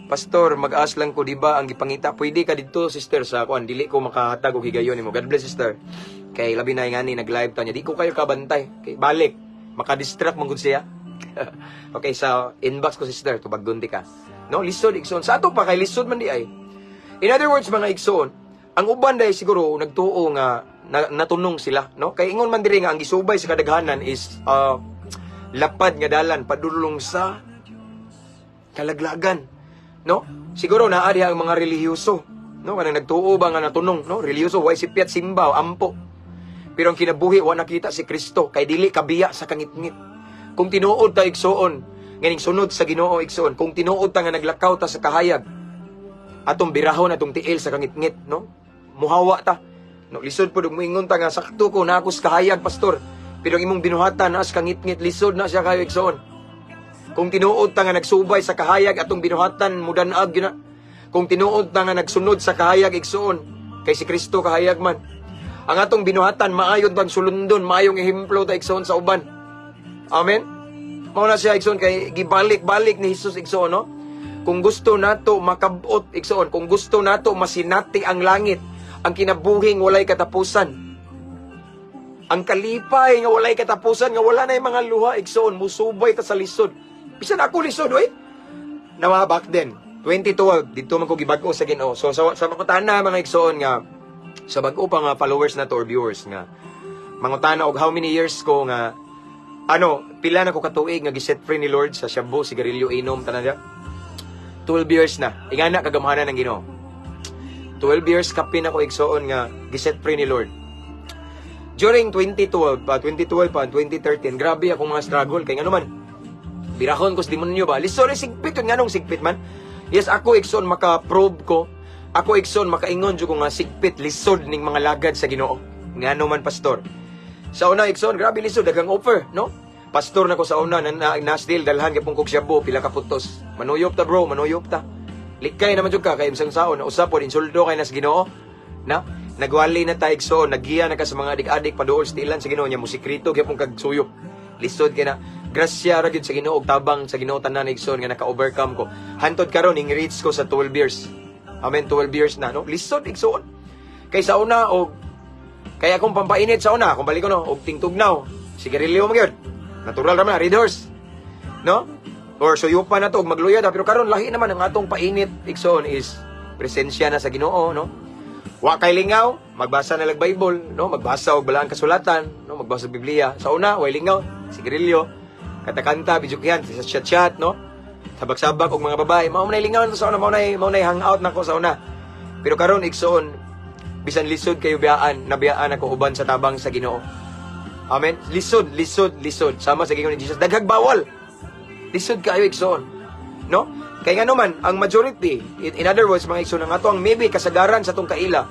Pastor, mag-ask lang ko, di ba, ang gipangita, pwede ka dito, sister, sa kuan, dili ko makahatag og higayon nimo. God bless, sister. Kay labi na ngani nag-live ta niya, di ko kayo kabantay. Kay balik, maka-distract man gud siya. Okay, sa inbox ko, sister, tubag di ka. No, lisod, igsoon. Sa ato pa kay lisod man di ay. In other words, mga igsoon, ang uban dahil siguro nagtuo nga natunong sila, no? Kay ingon man diri nga ang gisubay sa kadaghanan is lapad nga dalan padulong sa kalaglagan, no? Siguro naa diha ang mga relihiyoso, no? Kanang nagtuo ba nga natunong, no? Relihiyoso, way sipyat simba, ampo. Pero ang kinabuhi wa nakita si Kristo kay dili kabiya sa kangitngit. Kung tinuod ta, igsoon, nganing sunod sa Ginoo, igsoon, kung tinuod ta nga naglakaw ta sa kahayag, atong birahon atong tiil sa kangitngit, no? Muhawa ta. No, lisod pud og moingon ta nga sakto ko na ako sa kahayag, pastor. Pero ang imong binuhatan naa sa kangitngit, lisod na siya kayo, igsoon. Kung tinuod ta nga nagsubay sa kahayag, atong binuhatan mudanag gyud na. Kung tinuod ta nga nagsunod sa kahayag, igsoon, kay si Kristo kahayag man. Ang atong binuhatan maayo bang sulundon, maayong ehemplo ta, igsoon, sa uban. Amen. Mao na siya, igsoon, kay gibalik-balik ni Jesus, igsoon, no? Kung gusto nato makabot, igsoon, kung gusto nato masinati ang langit, ang kinabuhing walay katapusan, ang kalipay nga walay katapusan, nga wala na yung mga luha, igsoon, musubay ta sa lisod. Bisan ako lisod, oy. Nawa back then, 2012, dito man ko gibag-o sa Ginoo. So sa mangutana, mga igsoon, nga sa bag-o pa nga followers na to or viewers nga mangutana og how many years ko nga Ano, pila na ko katuig nga giset free ni Lord sa shabu, sigarilyo, inom, tanan niya. 12 years na. Ingana kagamhanan ng Ginoo. 12 years kapin ako, igsoon, nga giset free ni Lord. During 2012 pa, 2012 pa, 2013, grabe akong mga struggle. Kay ngano man, birahon ko sa demonyo ba? Lisod, sigpit yun, nganong sigpit man. Yes, ako, igsoon, maka-prove ko. Ako, igsoon, makaingon jud ko nga sigpit, lisod ning mga lagad sa Ginoo. Ngano man, pastor? Sa una, igsoon, grabe lisod, daghang offer, no? Pastor na ko sa una, na still dalhan gyapon kog shabu, pila ka putos. Manuyop ta, bro, manuyop ta. Likay naman jud ka kay bisang saon, usap pod insulto kay nas Ginoo. Na nagwali na ta, igsoon, nagiya na ka sa mga adik-adik paduol sa tilan sa Ginoo niya, musikrito gyapon kag suyop. Lisod kay na. Grasya ra gyud sa Ginoo ug tabang sa Ginoo tanan, igsoon, nga naka-overcome ko. Hantod karon ning reach ko sa 12 years. Amen, 12 years na, no? Lisod, igsoon. Kay sa una og kay akong pampainit sa una, kung balik ko, no, og tingtugnaw, sigarilyo man gyud. Natural ra man, Red Horse. No? Or suyupan na to, og magluya ta, pero karon lahi naman ang atong painit, igsoon, is presensya na sa Ginoo, no? Wa kay lingaw, magbasa na lag Bible, no? Magbasa og balaang kasulatan, no? Magbasa og Biblia. Sa una, way lingaw, sigarilyo, kanta-kanta, bidyukihan, sa chat-chat, no? Sabak-sabak og mga babae, mao nay lingaw sa una, mao nay hangout nako sa una. Pero karon, igsoon, bisan lisod kayo biyaan, nabiyaan ako uban sa tabang sa Ginoo. Amen. Lisod, lisod, lisod. Sama sa gingon ni Jesus, daghag bawal. Lisod kayo, igsoon. No? Kay nga naman, ang majority, in other words, mga igsoon, ang ato ang maybe kasagaran sa atong kaila,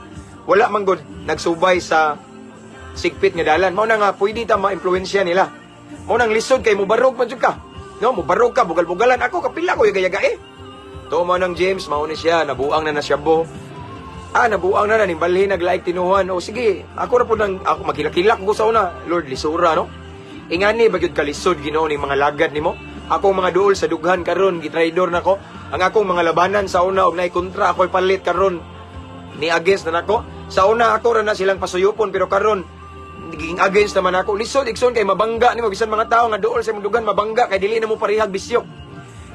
wala man gud nagsubay sa sigpit nga dalan. Mao na nga pwede ta ma-impluwensya nila. Mao nang lisod kay mubarog man jud ka. No, mubarog ka, bugal-bugalan. Ako kapila ko yaga eh. To mo nang James, mao ni siya, nabuang na na siya bo. Ah, nabuang na na, ning balhin naglaig tinuhan. O sige, ako ra po nang, ako magkilakilak ko sa una. Lord, lisura, no? Ingani, bagyod kalisod, Ginoo, ning mga lagad nimo. Akong mga duol sa dughan karon gitraidor nako. Ang akong mga labanan sa una og naay kontra ako'y palit karon ni against na nako. Sa una ako ra na silang pasuyupon, pero karon naging against naman ako. Lisod, igsoon, kay mabangga nimo bisan mga tao nga duol sa imong dughan, mabangga kay dili na mo parehag bisyo.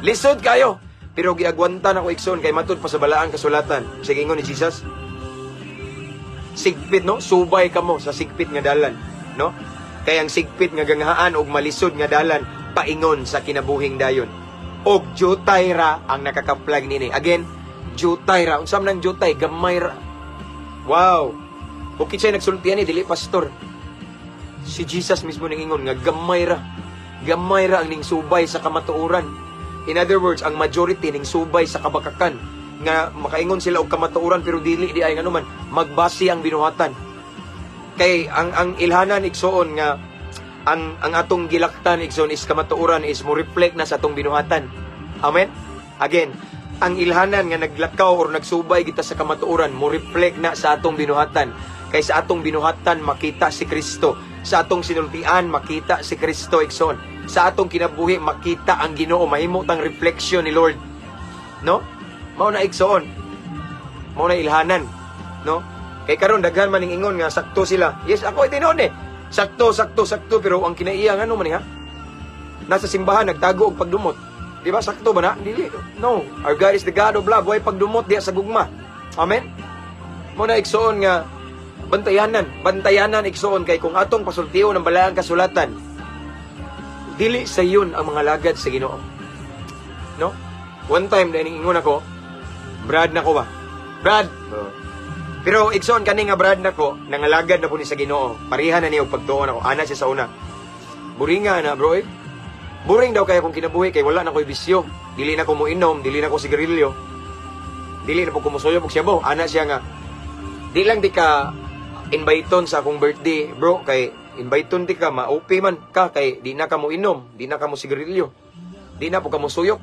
Lisod kayo. Pero giagwanta nako, igsoon, kay matud pa sa balaang kasulatan. Sige, ingon ni Jesus. Sigpit, no? Subay kamo sa sigpit nga dalan, no? Kay ang sigpit nga ganghaan og malisod nga dalan paingon sa kinabuhing dayon. Og jutay ra ang nakakaplag nini. Again, jutay ra. Unsa man ang jutay? Gamay ra. Wow. Okay siya nagsultian ni dili pastor. Si Jesus mismo ningingon nga gamay ra. Gamay ra ang ning subay sa kamatuoran. In other words, ang majority ning subay sa kabakakan nga makaingon sila og kamatuoran pero dili di ay, ngano man, magbasi ang binuhatan. Kay ang ilhanan, igsoon, nga ang atong gilaktan, igsoon, is kamatuoran is mo reflect na sa atong binuhatan. Amen. Again, ang ilhanan nga naglakaw or nagsubay kita sa kamatuoran mo reflect na sa atong binuhatan. Kay sa atong binuhatan makita si Kristo. Sa atong sinultian makita si Kristo, igsoon. Sa atong kinabuhi makita ang Ginoo, mahimo tang reflection ni Lord. No? Mao na, igsoon. Mao na ilhanan, no? Kay karon daghan man ning ingon nga sakto sila. Yes, ako tinuod eh. Sakto, sakto, sakto, pero ang kinaiya, ngano man ni ha? Nasa simbahan nagtago og pagdumot. Di ba sakto ba na? Dili. No. Our God is the God of love. Way pagdumot diya sa gugma. Amen. Mao na, igsoon, nga bantayanan, bantayanan, igsoon, kay kung atong pasultiyon ang balaang kasulatan, dili sayon ang mga lagad sa Ginoo. No? One time dahil ingon ako, Brad na ko ba? Brad. Pero igsoon, kani nga brad nako, nangalagad na po ni sa Ginoo. Pareha na niya og pagtuon ako. Ana siya sa una. Boring nga na, bro eh. Boring daw kaya kung kinabuhi kay wala na ko'y bisyo. Dili na ko mo inom, dili na ko sigarilyo. Dili na po ko musuyop og shabu. Ana siya nga di lang di ka inviteon sa akong birthday, bro, kay inviteon di ka, ma-OP man ka kay di na ka mo inom, di na ka mo sigarilyo. Di na po ka mo suyop.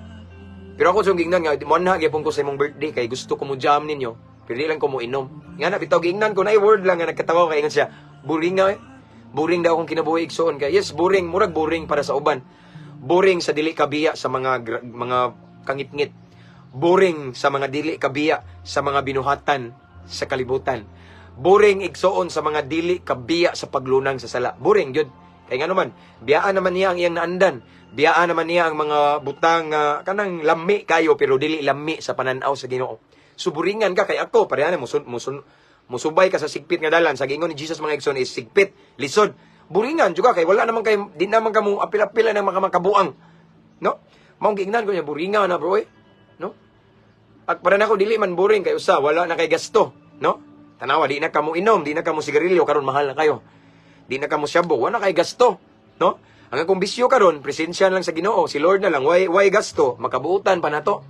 Pero ako sa gingnan nga mo na gyapon ko sa imong birthday kay gusto ko mo jam ninyo. Pero di lang ko mo inom. Nga na bitaw giingnan ko na word lang nga nagkatawa kay ingon siya, boring nga eh. Boring daw akong kinabuhi, igsoon, kay yes, boring, murag boring para sa uban. Boring sa dili kabiya sa mga kangitngit. Boring sa mga dili kabiya sa mga binuhatan sa kalibutan. Boring, igsoon, sa mga dili kabiya sa paglunang sa sala. Boring gyud. Kay nga naman, biyaan naman niya ang iyang naandan. Biyaan naman niya ang mga butang kanang lami kayo pero dili lami sa pananaw sa Ginoo. Suburingan ka kay ako pareha na musun, musun, musubay ka sa sigpit nga dalan. Sa giingon ni Jesus, mga igsoon, is sigpit, lisod. Buringan juga kay wala naman kay di naman kamo apil-apil ng mga makabuang. No? Mao giingnan ko niya, buringan na, bro, eh. No? At para nako dili man boring kay usa, wala na kay gasto, no? Tanawa, di na kamo inom, di na kamo sigarilyo karon, mahal na kayo. Di na kamo shabu, wala na kay gasto, no? Ang akong bisyo karon, presensya lang sa Ginoo, si Lord na lang, why gasto, makabuutan pa nato.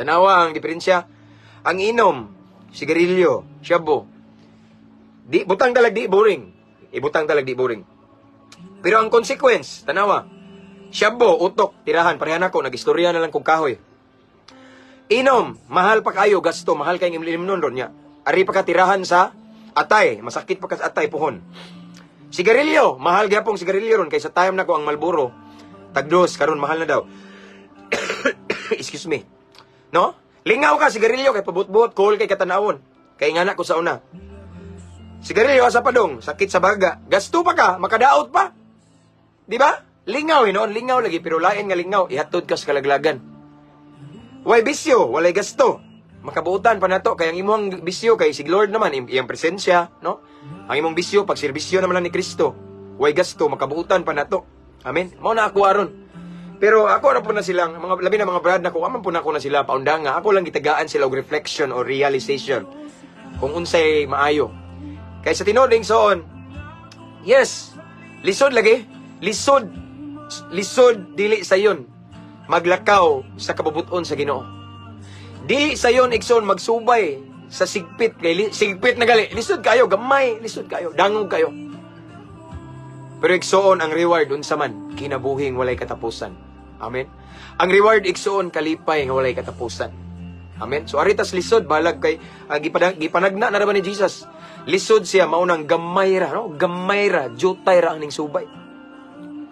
Tanawa ang diferensya. Ang inom, sigarilyo, shabu. Di butang talag di boring. Ibutang talag di boring. Pero ang consequence, tanawa. Shabu, utok, tirahan, parehan ako, nagistorya na lang kong kahoy. Inom, mahal pa kayo, gasto, mahal kayong imlim nun ron niya. Ari pa ka tirahan sa atay, masakit pa ka sa atay, puhon. Sigarilyo, mahal gyapong sigarilyo ron kay sa time nako ang Marlboro, tagdos, karon mahal na daw. Excuse me. No? Lingaw ka sigarilyo kay pabutbut, cool kay katanawon. Kay ngana ko sa una. Sigarilyo asa pa dong, sakit sa baga. Gasto pa ka, makadaot pa. Di ba? Lingaw hinuon, lingaw lagi, pero lain nga lingaw, ihatod ka sa kalaglagan. Way bisyo, walay gasto. Makabuotan pa nato kay ang imong bisyo kay si Lord naman iyang presensya, no? Ang imong bisyo pagserbisyo naman lang ni Kristo. Way gasto, makabuotan pa nato. Amen. Mao na ako aron. Pero ako ra po na silang mga labi na mga brad nako, aman po na ako na sila paundanga. Ako lang gitagaan sila og reflection or realization kung unsay maayo. Kay sa tinuod, igsoon, yes, lisod lagi, lisod, lisod dili sayon maglakaw sa kabubuton sa Ginoo. Dili sayon, igsoon, magsubay sa sigpit kay sigpit na gali. Lisod kayo, gamay, lisod kayo, dangog kayo. Pero igsoon, ang reward unsa man? Kinabuhing walay katapusan. Amen. Ang reward, igsoon, kalipay nga walay katapusan. Amen. So aritas lisod balag kay ang gipanagna na naman ni Jesus. Lisod siya maunang gamay ra, no? Gamay ra, jutay ra ang ning subay.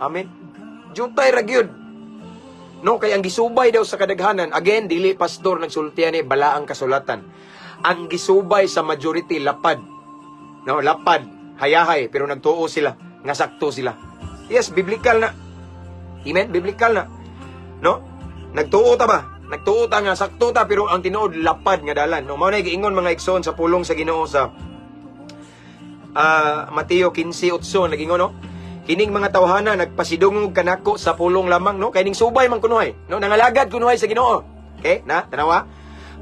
Amen. Jutay ra gyud. No, kay ang gisubay daw sa kadaghanan, again, dili pastor nagsultian ni, balaang kasulatan. Ang gisubay sa majority, lapad. No, lapad, hayahay, pero nagtuo sila, nga sakto sila. Yes, biblical na. Amen, biblical na. No? Nagtuo ta ba? Nagtuo ta nga sakto ta, pero ang tinuod lapad nga dalan. No, mao na giingon, mga igsoon, sa pulong sa Ginoo sa Mateo 15:8, nagingon, no? Kining mga tawhana nagpasidungog kanako sa pulong lamang, no? Kay ning subay man kunuhay, no? Nangalagad kunuhay sa Ginoo. Okay, na tanawa.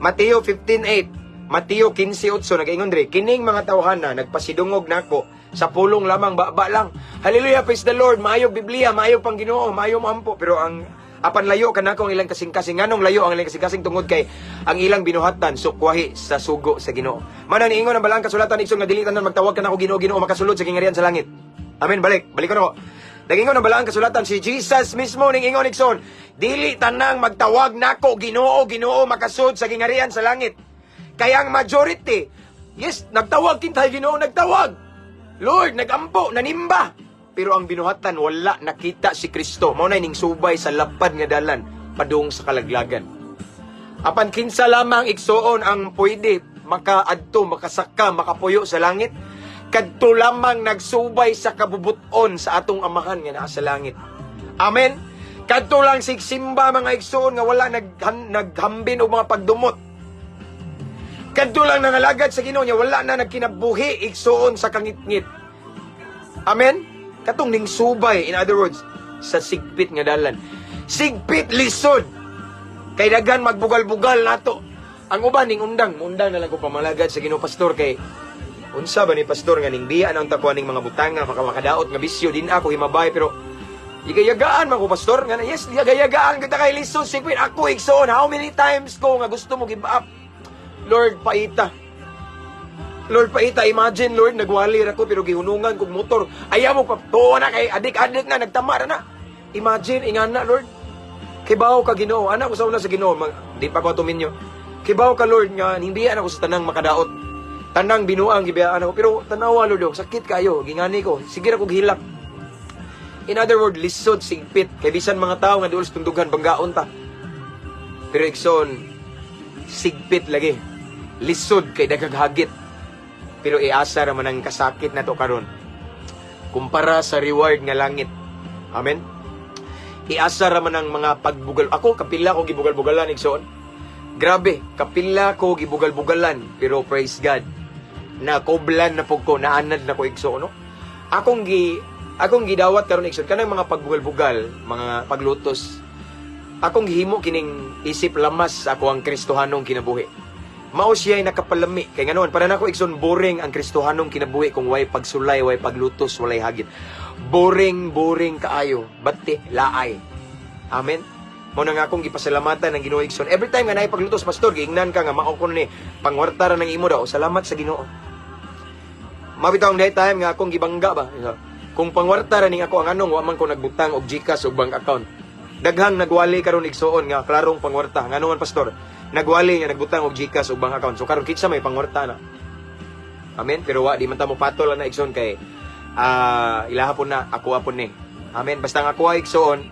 Mateo 15:8, Mateo 15:8, nagaingon dre, kining mga tawhana nagpasidungog nako sa pulong lamang, ba lang. Hallelujah, praise the Lord, maayo Biblia, maayo pang Ginoo, maayo moampo, pero ang apan layo kanako ang ilang kasing-kasing. Nganong layo ang ilang kasing-kasing? Tungod kay ang ilang binuhatan sukwahi sa sugo sa Ginoo. Manan niingon ang balaang kasulatan, igsoon, nga dili tanan magtawag kanako "Ginoo, Ginoo" makasulod sa gingharian sa langit. Amen. Balik, balik ko na ko. Nagingon ang balaang kasulatan, si Jesus mismo ning ingon, igsoon, dili tanang magtawag nako "Ginoo, Ginoo" makasud sa gingharian sa langit. Kaya ang majority, yes, nagtawag kintay Ginoo, nagtawag. Lord, nagampo, nanimba. Pero ang binuhatan, wala nakita si Kristo. Mao na ning subay sa lapad nga dalan padung sa kalaglagan. Apan kinsa lamang, igsoon, ang pwede makaadto, makasaka, makapuyo sa langit? Kadto lamang nagsubay sa kabubuton sa atong Amahan nga naa sa langit. Amen. Kadto lang sigsimba, mga igsoon, nga wala naghambin og mga pagdumot. Kadto lang nangalagad sa Ginoo niya wala na nagkinabuhi, igsoon, sa kangitngit. Amen. Katong ning subay, in other words, sa sigpit nga dalan. Sigpit, lisod. Kay daghan magbugal-bugal nato. Ang uban ning undang, undang na lang ko pamalagad sa Ginoo, pastor, kay unsa ba ni pastor nga ning biya ang takuan ning mga butanga, maka makadaot nga bisyo din ako himabay, pero igayagaan man ko, pastor, nga yes, yagayagaan kita kay lisod, sigpit. Ako, igsoon, how many times ko nga gusto mo give up? Lord, paita. Lord, paita. Imagine, Lord, nagwali ra ko pero gihunungan kog motor. Ayaw mo pa, tuo na kay adik-adik na, nagtama ra na. Imagine, ingana, Lord. Kibaw ka, Ginoo. Anak ko sa una sa Ginoo, di pa ko tuminyo. Kibaw ka, Lord, nga himbiyan ako sa tanang makadaot. Tanang binuang gibiyaan ako. Pero tanawa, Lord, oh, sakit kayo. Gingani ko. Sige ra kog hilak. In other words, lisod, sigpit. Kay bisan mga tao nga duol sa tundughan, banggaon ta. Pero igsoon, sigpit lagi. Lisod kay dagaghagit. Pero iasa ra man ang kasakit na to karon kumpara sa reward nga langit. Amen. Iasa ra man ang mga pagbugal. Ako, kapila ko gibugal-bugalan, igsoon. Grabe, kapila ko gibugal-bugalan, pero praise God. Nakoblan na pug ko, naanad na ko, igsoon, no? Akong gidawat karon, igsoon, kanang mga pagbugal-bugal, mga paglutos. Akong gihimo kining isip lamas sa ako ang Kristohanong kinabuhi. Mao siya nakapalami kay nganoon para nako, igsoon, boring ang Kristohanong kinabuhi kung way pagsulay, way paglutos, walay hagit. Boring, boring kaayo, bati, laay. Amen. Mao na nga akong gipasalamatan ng Ginoo, igsoon. Every time nga naay paglutos, "Pastor, giingnan ka nga mao ko ni pangwarta ra ng imo daw." Salamat sa Ginoo. Mabitaw ang day time nga akong gibangga ba. Kung pangwarta ra ning ako ang anong wa man ko nagbutang og GCash og bank account. Daghang nagwali karon, igsoon, nga klarong pangwarta. Ngano man, pastor? Nagwali nga nagbutang og GCash og bank account. So karon kinsa may pangwarta na? Amen. Pero wa di man ta mo patol na, igsoon, kay ilaha po na, ako po ni. Amen. Basta nga ako, igsoon,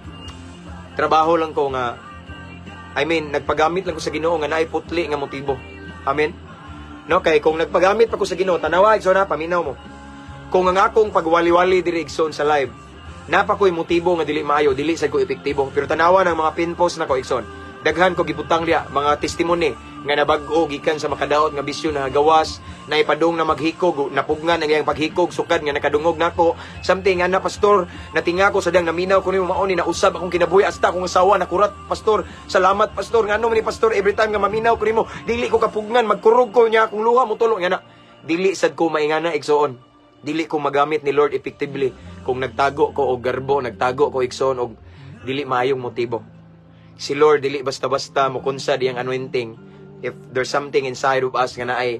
trabaho lang ko nga, I mean, nagpagamit lang ko sa Ginoo nga naay putli nga motibo. Amen. No, kay kung nagpagamit pa ko sa Ginoo, tanawa, igsoon ha, paminaw mo. Kung ang akong pagwali-wali diri, igsoon, sa live, napa ko'y motibo nga dili maayo, dili sad ko epektibo. Pero tanawa ng mga pin post nako, igsoon. Daghan ko gibutang diya mga testimony nga nabag-o gikan sa makadaot nga bisyo na gawas, na ipadong na maghikog, napugnan ang iyang paghikog sukad nga nakadungog nako. Something nga na, "Pastor, natinga ko sa dang naminaw ko nimo, mao ni nausab akong kinabuhi, hasta akong asawa nakurat, pastor. Salamat, pastor. Ngano man ni, pastor, every time nga maminaw ko nimo, dili ko kapugnan, magkurog ko niya akong luha motulo." Nga na dili sad ko maingana, igsoon. Dili ko magamit ni Lord effectively kung nagtago ko og garbo, nagtago ko, igsoon, og dili maayong motibo. Si Lord dili basta-basta mo kunsad iyang anointing if there's something inside of us nga naay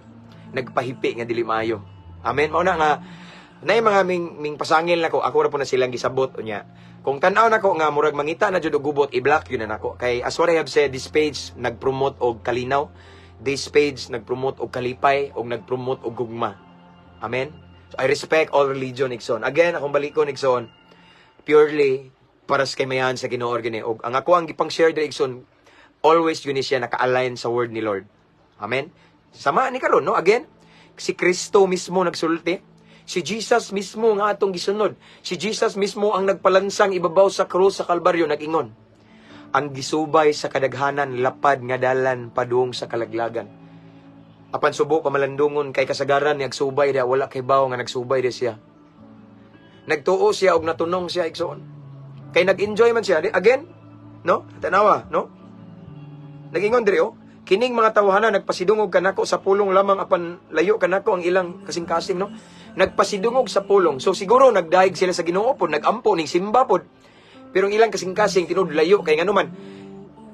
nagpahipi nga dili maayo. Amen. Mao na nga naay mga ming pasangil nako, ako ra po na silang gisabot unya. Kung tan-aw nako nga murag mangita na jud og gubot, i-block yun na nako. Kay as what I have said, this page nagpromote og kalinaw. This page nagpromote og kalipay og nagpromote og gugma. Amen. So I respect all religion, igsoon. Again, akong balikon, igsoon, purely para sa kamayan sa Ginoo gini. Og ang ako ang gipang share diri, igsoon, always yun ni siya naka-align sa word ni Lord. Amen. Sama ni karon, no? Again, si Kristo mismo nagsulti. Si Jesus mismo nga atong gisunod. Si Jesus mismo ang nagpalansang ibabaw sa krus sa Kalbaryo nag-ingon. "Ang gisubay sa kadaghanan lapad nga dalan padung sa kalaglagan." Apan subo pamalandungon kay kasagaran ni agsubay diha wala kay bawo nga nagsubay di siya. Nagtuo siya og natunong siya, igsoon. Kay nag-enjoy man siya. Again, no? Tanawa, no? Nagingon diri oh. "Kining mga tawhana nagpasidungog kanako sa pulong lamang apan layo kanako ang ilang kasing-kasing," no? Nagpasidungog sa pulong. So siguro nagdayeg sila sa Ginoo pod, nagampo ning simba pod. Pero ang ilang kasing-kasing tinud layo kay ngano man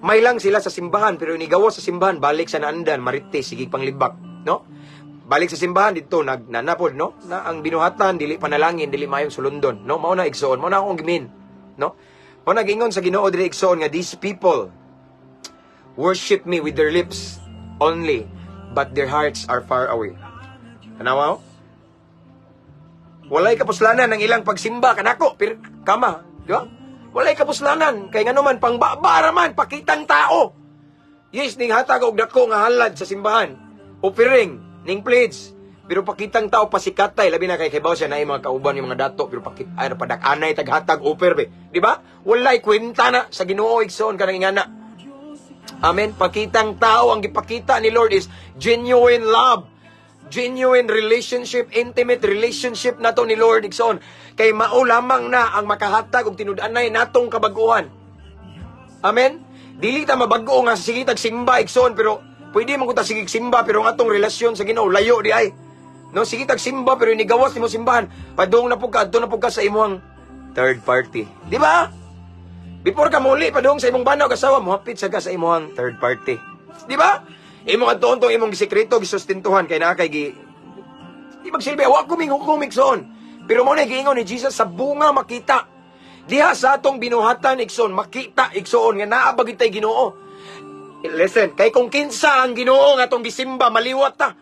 may lang sila sa simbahan, pero inigawas sa simbahan, balik sa naandan, marites, sige panglibak, no? Balik sa simbahan dito nag nanapod, no? Na ang binuhatan dili panalangin, dili mayong sulundon, no? Mao na, igsoon, mao na akong gimin, no? Mao na giingon sa Ginoo diri, igsoon, nga "These people worship me with their lips only, but their hearts are far away." Tanawa, oh? Walay kapuslanan ang ilang pagsimba kanako, pero kama, di ba? Walay kapuslanan kay ngano man pangbaba ra man, pakitang tao. Yes, ning hatag og dako nga halad sa simbahan. Offering, ning pledge. Pero pakitang tao, pasikatay, labi na kay kibaw siya na mga kauban yung mga dato, pero pakit ay padak-anay taghatag offer be. Di ba? Walay kwenta na sa Ginoo, igsoon, kanang ingana. Amen. Pakitang tao ang gipakita ni Lord is genuine love. Genuine relationship, intimate relationship nato ni Lord, igsoon. Kay mao lamang na ang makahatag og tinud-anay natong kabaguhan. Amen. Dili ta mabago nga sige tag simba, igsoon, pero pwede man ko ta sige simba pero ang atong relasyon sa Ginoo layo di ay. No, sige tag simba pero inigawas nimo simbahan, padung na pud ka, adto na pud ka sa imong third party. Di ba? Before ka muli padung sa imong bana o asawa, mohapit sa ka sa imong third party. Di ba? Imong adtoon tong imong gisekreto, gisustentuhan kay naa kay gi di magsilbi, wa ko ming hukom, igsoon. Pero mo na giingon ni Jesus, sa bunga makita. Diha sa atong binuhatan, igsoon, makita, igsoon, nga naa ba gitay Ginoo. Listen, kay kung kinsa ang Ginoo nga atong gisimba, maliwat ta.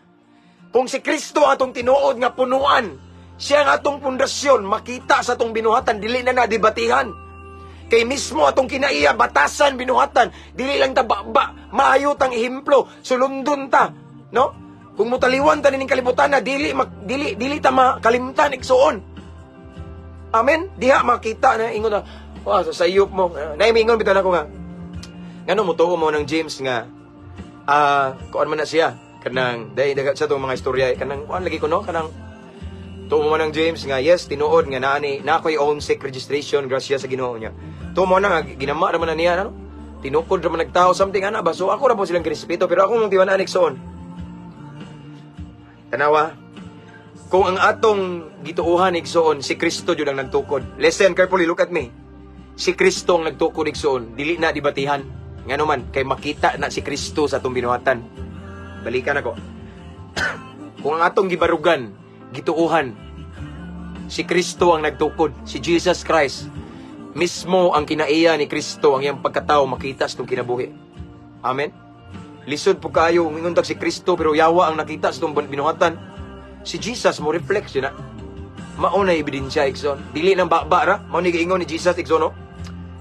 Kung si Kristo ang atong tinuod nga punuan, siya ang atong pundasyon, makita sa atong binuhatan, dili na na debatihan. Kay mismo atong kinaiya, batasan binuhatan, dili lang ta baba, maayo tang ehemplo, sulundon ta, no? Kung mutaliwan ta nining kalibutan na dili dili dili ta makalimtan, igsoon. Amen. Diha makita na ingon na, "Wa sa sayop mo." Naay mingon bitaw nako nga. Ngano mo tuo mo ng James nga kuan man na siya kanang dai dagat sa tong mga istorya kanang kuan lagi ko, no, kanang Tuo mo man ang James nga yes, tinuod nga naa ni na ako'y own sect registration, grasya sa Ginoo niya. Tuo mo na nga ginama ra man na niya, ano? Tinukod ra man nagtao, something ana ba? So ako ra po silang girespeto, pero ako mong tiwan-an, igsoon. Tanawa, kung ang atong gituohan, igsoon, si Kristo jud ang nagtukod. Listen carefully, look at me. Si Kristo ang nagtukod, igsoon, dili na debatihan. Ngano man, kay makita na si Kristo sa atong binuhatan. Balikan ako. Kung ang atong gibarugan, gituohan, si Kristo ang nagtukod, si Jesus Christ. Mismo ang kinaiya ni Kristo, ang iyang pagkatao, makita sa itong kinabuhi. Amen? Lisod po kayo, ingon si Kristo, pero yawa ang nakita sa itong binuhatan. Si Jesus mo reflect yun na. Mao na ebidensya, igsoon. Dili nang baba ra. Mao ni giingon ni Jesus, igsoon, no?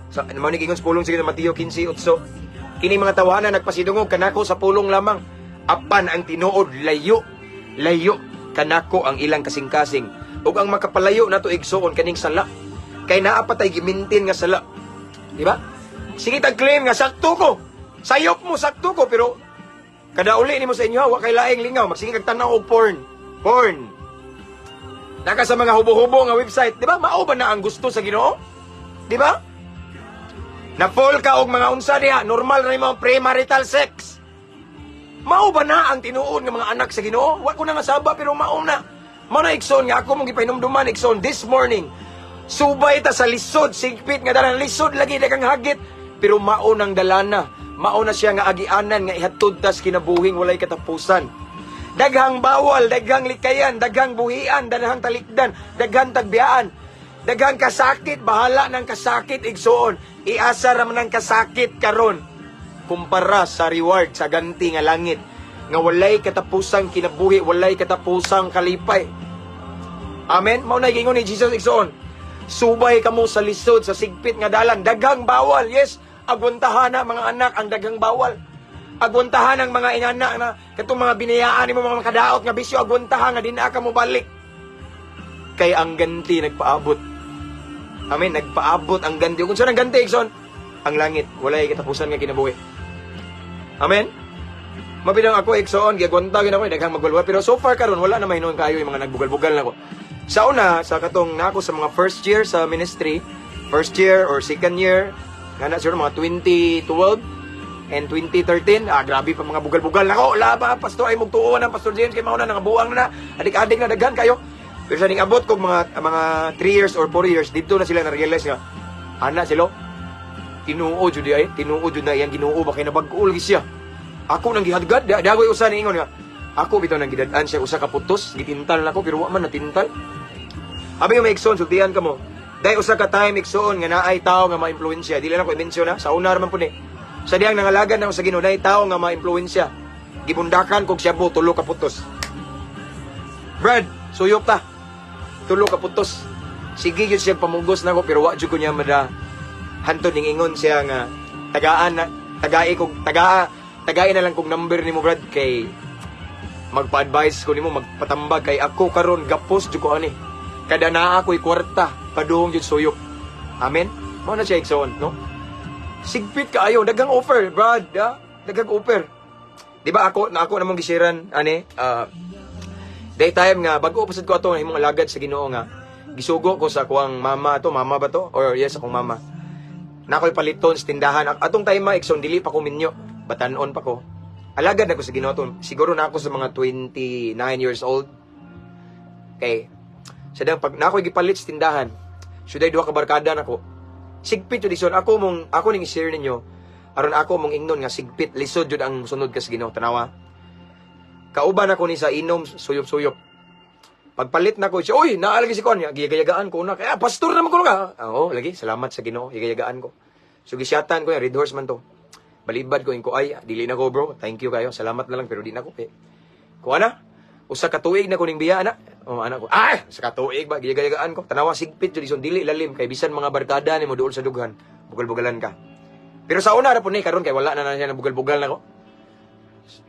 Sa, mao ni giingon sa pulong sige Mateo 15:8. Kini mga tawanan nagpasidungog kanako sa pulong lamang. Apan ang tinuod layo, layo kanako ang ilang kasing-kasing. Ug ang makapalayo nato, igsoon, kaning sala. Kay naa pa tay gimintin nga sala. Di ba? Sige tag claim nga sakto ko. Sayop mo sakto ko, pero kada uli nimo sa inyo, wa kay laing lingaw, magsige kag tan-aw og porn. Porn. Naka sa mga hubo-hubo nga website, di ba? Mao ba na ang gusto sa Ginoo? Di ba? Na-fall ka og mga unsa diha, normal ra nimo premarital sex. Mao ba na ang tinuod nga mga anak sa Ginoo? Wa ko na nga saba, pero mao na. Mao na, igsoon, nga ako mong gipahinumduman, igsoon, this morning. Subay ta sa lisod, sigpit nga dalan, lisod lagi daghang hagit, pero mao nang dalana. Mao na siya nga agianan nga ihatod tas kinabuhing walay katapusan. Daghang bawal, daghang likayan, daghang buhian, daghang talikdan, daghang tagbiyaan. Daghang kasakit, bahala ng kasakit, igsoon. Iasa ra man ang kasakit karon kumpara sa reward, sa ganti nga langit nga walay katapusang kinabuhi, walay katapusang kalipay. Amen. Mao na giingon ni Jesus, igsoon. Subay kamo sa lisod, sa sigpit nga dalan, daghang bawal. Yes, agwantahan na mga anak ang daghang bawal. Agwantahan ang mga ingana na katong mga binayaan nimo, mga kadaot nga bisyo, agwantahan nga dinaa ka mo balik. Kay ang ganti nagpaabot. Amen, nagpaabot ang ganti. Kung saan ang ganti, igsoon? Ang langit, walay katapusan nga kinabuhi. Amen. Mabidang ako, igsoon, giagwanta gid ako, daghang magwalwal. Pero so far karon wala na mahinuon kayo yung mga nagbugal-bugal na ko. Sa una, sa katong nako sa mga first year sa ministry, first year or second year, nga na siguro mga 2012 and 2013, ah, grabe pa mga bugal-bugal nako, wala ba, pastor ay mugtuo ng Pastor James kay mao na nangabuang na, adik-adik na daghan kayo. Pero sa ning abot kog mga 3 years or 4 years, dito na sila na-realize nga, ana sila, tinuo jud ay, tinuo jud na iyang Ginoo ba kay nabag-o lagi siya. Ako nang gihadgad, di agoy usa ni ingon nga. Ako bitaw nang gidad-an siya usa ka putos, gitintal nako pero wa man natintal. Abi nga may igsoon, sultian ka mo. Dahil usa ka time, igsoon, nga naay tao nga maimpluwensya. Dili na ko i-mention na, sa una ra man po ni. Sa diyang nangalagan na sa Ginoo, naay tao nga maimpluwensya. Gibundakan kog shabu, tulo ka putos. Brad, suyop ta. Tulo ka putos. Sige yun siya pamugos nako, pero wa jud ko niya mada. Hantod ning ingon siya nga tagaan na tagai kog tagaa tagai na lang kog number nimo, Brad, kay magpa-advise ko nimo, magpatambag, kay ako karon gapos jud ko ani. Kada naa ako'y kwarta, padung jud suyop. Amen. Mao na siya, igsoon, no? Sigpit kaayo, daghang offer, Brad, ya? Daghang offer. Di ba ako na ako namong gisiran ani, day time nga bago pa sad ko ato nga imong alagad sa Ginoo nga gisugo ko sa kuang mama to, mama ba to? Or yes, akong mama. Na ako'y paliton sa tindahan. Atong time ma, igsoon, dili pa ko minyo. Batanon pa ko. Alagad na ko sa Ginoo to. Siguro na ako sa mga 29 years old. Okay. Sa dang pag na ako'y gipalit sa tindahan, syuday duha ka barkada nako. Sigpit jud, igsoon. Ako mong ako ning i-share ninyo aron ako mong ingnon nga sigpit, lisod jud ang sunod ka sa Ginoo. Tanawa. Kauban ako ni sa inom, suyop-suyop. Pagpalit na ko siya, "Uy, naa lagi si Kon." Giyagayagaan ko na. Kaya, pastor naman ko nga. "Ah, oo, lagi, salamat sa Ginoo, giyagayagaan ko." So, gisyatan ko yan, Red Horse man to. Balibad ko, ko, "Ay, dili na ko, bro. Thank you kayo, salamat na lang, pero di na ko. Eh." Kuha na, usa ka tuig na ko ning biya, ana. Oh, anak ko, "Ay, sa ka tuig ba," giyagayagaan ko. Tanawa, sigpit, jud ison, dili lalim, kay bisan mga barkada ni mo duol sa dughan, bugal-bugalan ka. Pero sa una, ra po ni, karon kay wala na na siya na bugal-bugal na ko.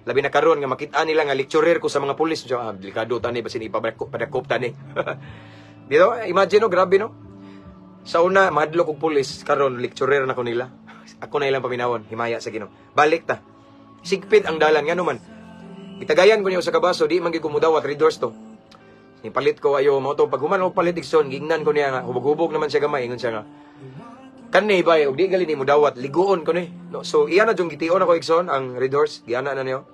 Labi na karon nga makita nila nga lecturer ko sa mga pulis. So, ah, delikado tani basin ipapadakop padakop tani. Dito, imagine no, grabe no. Sa una, mahadlok og pulis, karon lecturer na ko nila. Ako na ilang paminawon, himaya sa Ginoo. Balik ta. Sigpit ang dalan ngano man. Gitagayan ko niya sa kabaso, di man gyud ko mudawat, Red Horse to. Ni palit ko ayo mo to. Pag human og palit, igsoon, gingnan ko niya nga hubog-hubog naman siya gamay. Ingon siya nga, "Kani bay, og di gali ni mo dawat, liguon ko ni," no? So iya na jung gation ako, igsoon, ang Red Horse. Giana na niyo.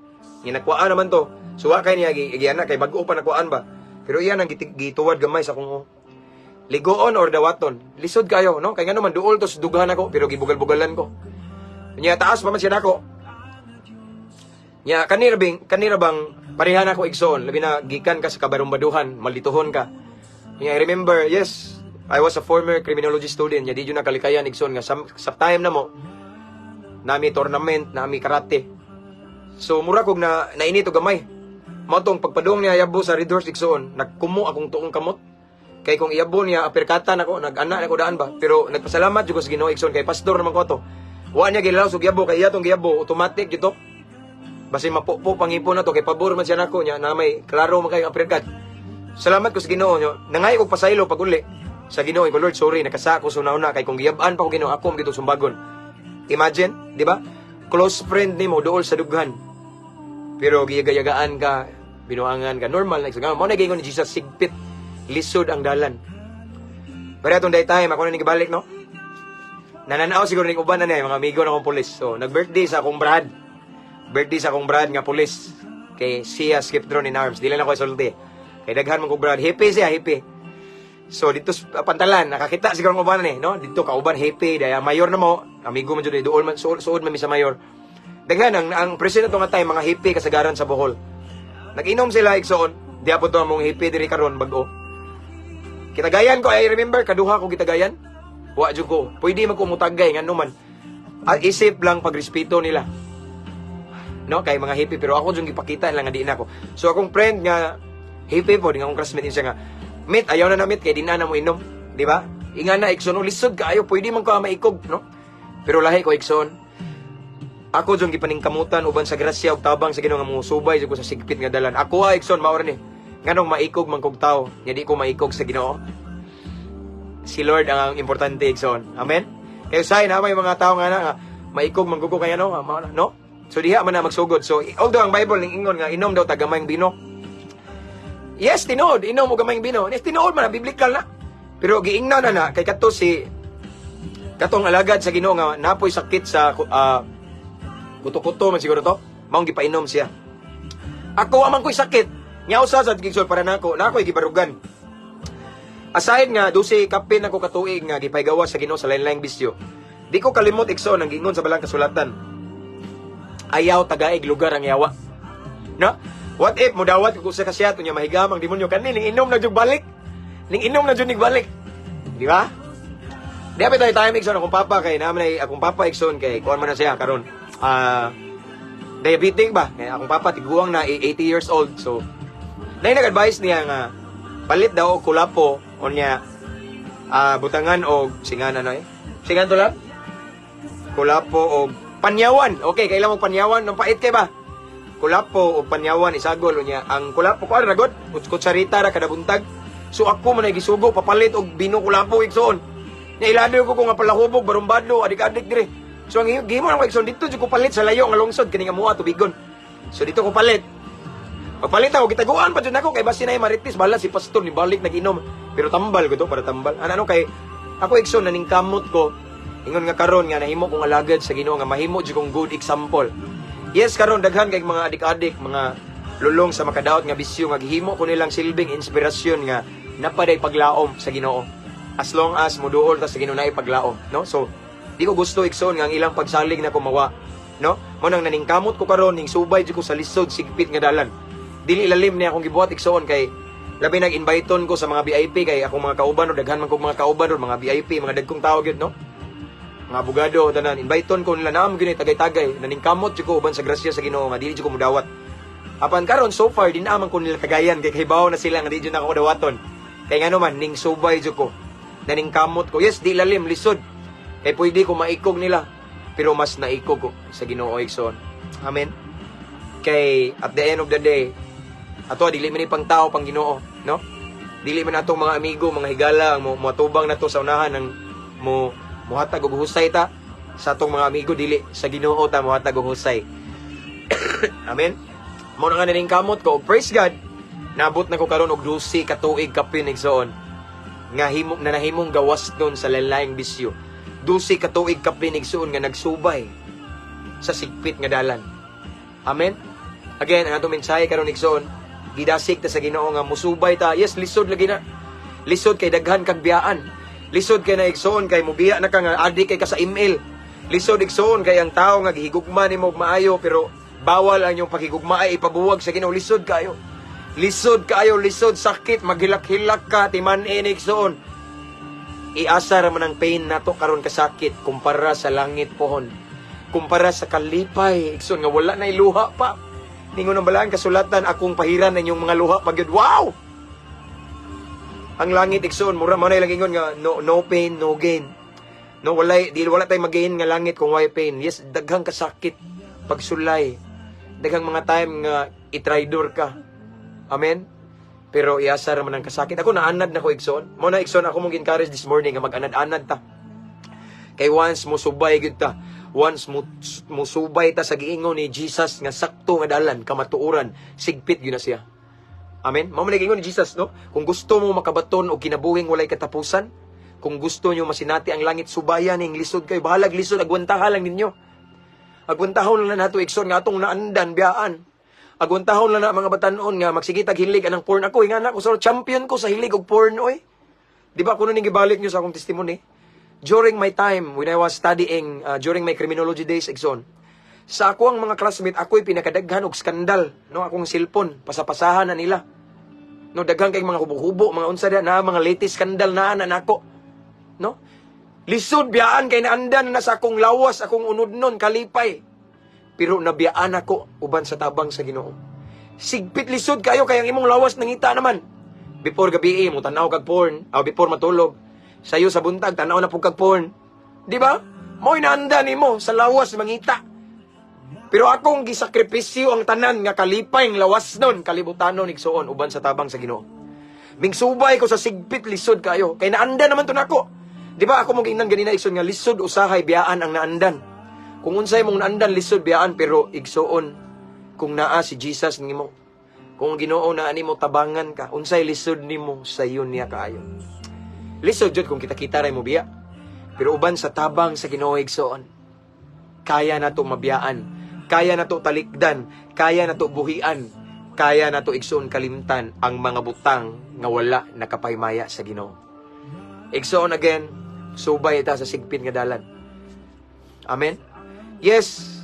Ginakuhaan naman to. So wa kay niya giana kay bag-o pa nakuhaan ba, pero iya nang gituwad gamay sa akong ligoon or dawaton. Lisod kayo, no? Kay ngano man duol to sa dughan ako, pero gibugal-bugalan ko. Nya taas pa man siya nako. Nya kanira bang parehan ako, igsoon, labi na gikan ka sa kabarumbaduhan, maldituhon ka. Nya I remember, yes, I was a former criminology student. Nya di jud nakalikayan, igsoon, nga sa time na mo nami tournament, nami karate. So mura kog na nainit og gamay. Mao tong pagpadung niya yabo sa Red Horse, igsoon, nagkumo akong tuong kamot. Kay kung iyabo niya, aperkatan ako, nag-ana na ko daan ba. Pero nagpasalamat jud ko sa Ginoo, igsoon, kay pastor naman ko ato. Wa niya gilaw og yabo kay iya tong giyabo, automatic gyud to. Basin mapupo pangipon na to kay pabor man siya nako nya na may klaro man kayo uppercut. Salamat ko sa Ginoo nyo. Nangay og pasaylo pag uli sa Ginoo ko, "Lord, sorry, nakasa ko sa una kay kung giyab-an pa ko, Ginoo, ako man gyud sumbagon." Imagine, di ba? Close friend nimo duol sa dughan. Pero giyagayagaan ka, binuangan ka, normal na. Mo na giingon ni Jesus, sigpit, lisod ang dalan. Pero atong day time, ako na ni balik, no? Nananaw siguro ning uban na niya, mga amigo na akong pulis. So, nag-birthday sa akong brad. Birthday sa akong brad nga pulis. Kay siya Skipdron in Arms. Di lang ako isulti. Kay daghan man kong brad. Happy siya, happy. So, dito sa pantalan, nakakita siguro ang uban ni, no? Dito kauban happy, daya mayor na mo, amigo man jud, duol man suod, suod man mi sa mayor. Daghan ang president nga time, mga happy kasagaran sa Bohol. Nag-inom sila, igsoon. Di po to among happy diri karon bag-o. Kitagayan ko, I remember kaduha ko kitagayan. Wa jud ko. Pwede man ko mutagay ngano man. Ah, isip lang pagrespeto nila. No, kay mga hippie, pero ako jud gipakita lang nga di na ako. So akong friend nga hippie po, nga akong classmate siya nga, "Mate, ayaw na namit kay di na mo inom." Di ba? Inga na, igsoon, oh, lisod kaayo, pwede man ko maikog, no? Pero lahi ko, igsoon. Ako jud gipaningkamutan uban sa grasya ug tabang sa Ginoo nga mosubay jud ko sa sigpit nga dalan. Ako ha, igsoon, mao ra ni. Nganong maikog man kog tao, nya di ko maikog sa Ginoo? Si Lord ang importante, igsoon. Amen. Kay usahay na may mga tao nga na nga maikog man ko kaya no, no? So diha man na magsugod. So although ang Bible ning ingon nga inom daw ta gamayng bino. Yes, tinuod, inom mo gamayng bino. Yes, tinuod man na, biblical na. Pero giingnan na na kay kadto si katong alagad sa Ginoo nga napoy sakit sa kuto-kuto man siguro to. Maong gipainom siya. Ako wa man ko'y sakit. Nya usa sa gigsol para nako, nako gibarugan. Aside nga 12 kapin ako katuig nga gipaygawa sa Ginoo sa lain-laing bisyo. Di ko kalimot, igsoon, ang giingon sa balang kasulatan. Ayaw tagaig lugar ang yawa. No? What if mudawat ko sa kasyato niya mahigam ang demonyo kani ning inom na jud balik. Ning inom na jud ning balik. Di ba? Di pa tayo time, igsoon, akong papa kay naman ay akong papa, igsoon, kay kuan man na siya karon. Ah, diabetic ba? Kay akong papa tiguang na, 80 years old. So nay nag-advise niya nga palit daw og kulapo unya butangan og singan ano eh. Singan to lang? Kulapo og panyawan. Okay, kailan mo panyawan ng pait kay ba? Kulapo og panyawan isagol unya ang kulapo ko ra god, kutsarita ra kada buntag. So ako man ay gisugo papalit og bino kulapo, igsoon. Nya ilado ko nga palahubog barumbado adik-adik dire. So ang gihimo nako, igsoon, dito jud ko palit sa layo nga lungsod kini nga mua tubigon. So dito ko palit. Pagpalit ako, gitaguan pa jud nako kay basin ay maritis bala si pastor ni balik nag-inom. Pero tambal ko to para tambal. Ano, ano kay ako, igsoon, naningkamot ko ingon nga karon nga nahimo kong alagad sa Ginoo nga mahimo jud kong good example. Yes, karon daghan kay mga adik-adik, mga lulong sa makadaot nga bisyo nga gihimo ko nilang silbing inspirasyon nga napaday paglaom sa Ginoo. As long as moduol ta sa Ginoo, naay paglaom, no? So di ko gusto, igsoon, nga ang ilang pagsalig na kumawa, no? Mo nang naningkamot ko karon ning subay jud ko sa lisod sigpit nga dalan. Dili ilalim niya akong gibuhat, igsoon, kay labi nag-inviteon ko sa mga VIP kay akong mga kauban o daghan man kog mga kauban o mga VIP, mga dagkong tao gyud, no? Mga abogado tanan, inviteon ko nila naam gyud tagay-tagay. Naningkamot jud ko uban sa grasya sa Ginoo nga dili jud ko mudawat. Apan karon so far di na man ko nila tagayan kay kahibaw na sila nga di jud na ako dawaton. Kay ngano man ning subay jud ko. Naningkamot ko. Yes, di lalim, lisod. Kay pwede ko maikog nila. Pero mas naikog ko sa Ginoo, igsoon. Amen. Kay at the end of the day, ato dili man ni pang tao, pang Ginoo, no? Dili man atong mga amigo, mga higala ang mo moatubang nato sa unahan ng mo muhatag og husay ta sa atong mga amigo, dili sa Ginoo ta muhatag og husay. Amen. Mo na nga naningkamot ko. Praise God. Nabot na ko karon og 12 ka tuig kapin, igsoon, nga himo na nahimong gawas nun sa lain-laing bisyo. 12 ka tuig kapin, igsoon, nga nagsubay sa sigpit nga dalan. Amen. Again, ang atong mensahe karon, igsoon, gidasig ta sa Ginoo nga musubay ta. Yes, lisod lagi na. Lisod kay daghan kag biyaan. Lisod kay na, igsoon, kay mubiya na ka nga adik kay ka sa ML. Lisod, igsoon, kay ang tao nga gihigugma nimo og maayo pero bawal ang inyong pakigugma ay ipabuwag sa Ginoo. Lisod kayo. Lisod kaayo, lisod, sakit, maghilak-hilak ka, timan-in, igsoon. Iasa ra man ang pain nato karon kasakit kumpara sa langit pohon. Kumpara sa kalipay, igsoon, nga wala na iluha pa. Ningon ang balaan kasulatan, akong pahiran inyong mga luha pagyud. Wow! Ang langit, igsoon, mura mo na ilang ingon nga no, no pain, no gain. No, walay di wala tay magain nga langit kung way pain. Yes, daghang kasakit pagsulay. Daghang mga time nga itraidor ka. Amen. Pero iasa ra man ang kasakit. Ako naanad na ko, igsoon. Mo na, igsoon, ako mong encourage this morning nga mag-anad-anad ta. Kay once mo subay gyud ta, once mo musubay ta sa giingon ni Jesus nga sakto nga dalan, kamatuoran, sigpit gyud na siya. Amen. Mao man giingon ni Jesus, no? Kung gusto mo makabaton og kinabuhing walay katapusan, kung gusto nyo masinati ang langit, subayan ning lisod kayo. Bahalag lisod, agwantaha lang ninyo. Agwantahon lang nato, igsoon, nga atong naandan biyaan. Agwantahon lang na mga batanon nga magsigitag hilig anang porn. Ako ingana ko, so champion ko sa hilig og porn oy. Di ba kuno ning gibalik niyo sa akong testimony? During my time when I was studying, during my criminology days, igsoon. Sa ako ang mga classmate, ako'y pinakadaghan og skandal, no, akong cellphone, pasapasahan na nila. No, daghan kay mga hubo-hubo, mga unsa na mga latest skandal na na nako. No? Lisod biyaan kay naandan na sa akong lawas, akong unod nun, kalipay. Pero nabiyaan ako uban sa tabang sa Ginoo. Sigpit lisod kayo kay ang imong lawas nangita naman. Before gabi mo tanaw kag porn, aw before matulog. Sayo sa buntag tanaw na pud kag porn. Di ba? Mo'y naanda nimo sa lawas mangita. Pero akong gisakripisyo ang tanan nga kalipay ng lawas nun, kalibutanon, igsuon, uban sa tabang sa Ginoo. Mingsubay ko sa sigpit lisod kayo. Kay naanda naman to nako. Di ba ako mong giingnan ganina, igsoon, nga lisod usahay biyaan ang naandan. Kung unsay mong naandan, lisod biyaan, pero igsuon, kung naa si Jesus nimo, kung ang Ginoo naa nimo, tabangan ka, unsay lisod nimo, sayon niya kaayo. Lisod jud kung kita-kita ray mo biya. Pero uban sa tabang sa Ginoo, igsoon, kaya nato mabiyaan, kaya nato talikdan, kaya nato buhian, kaya nato, igsoon, kalimtan ang mga butang nga wala nakapahimaya sa Ginoo. Igsoon, again, subay ita sa sigpit nga dalan. Amen? Yes,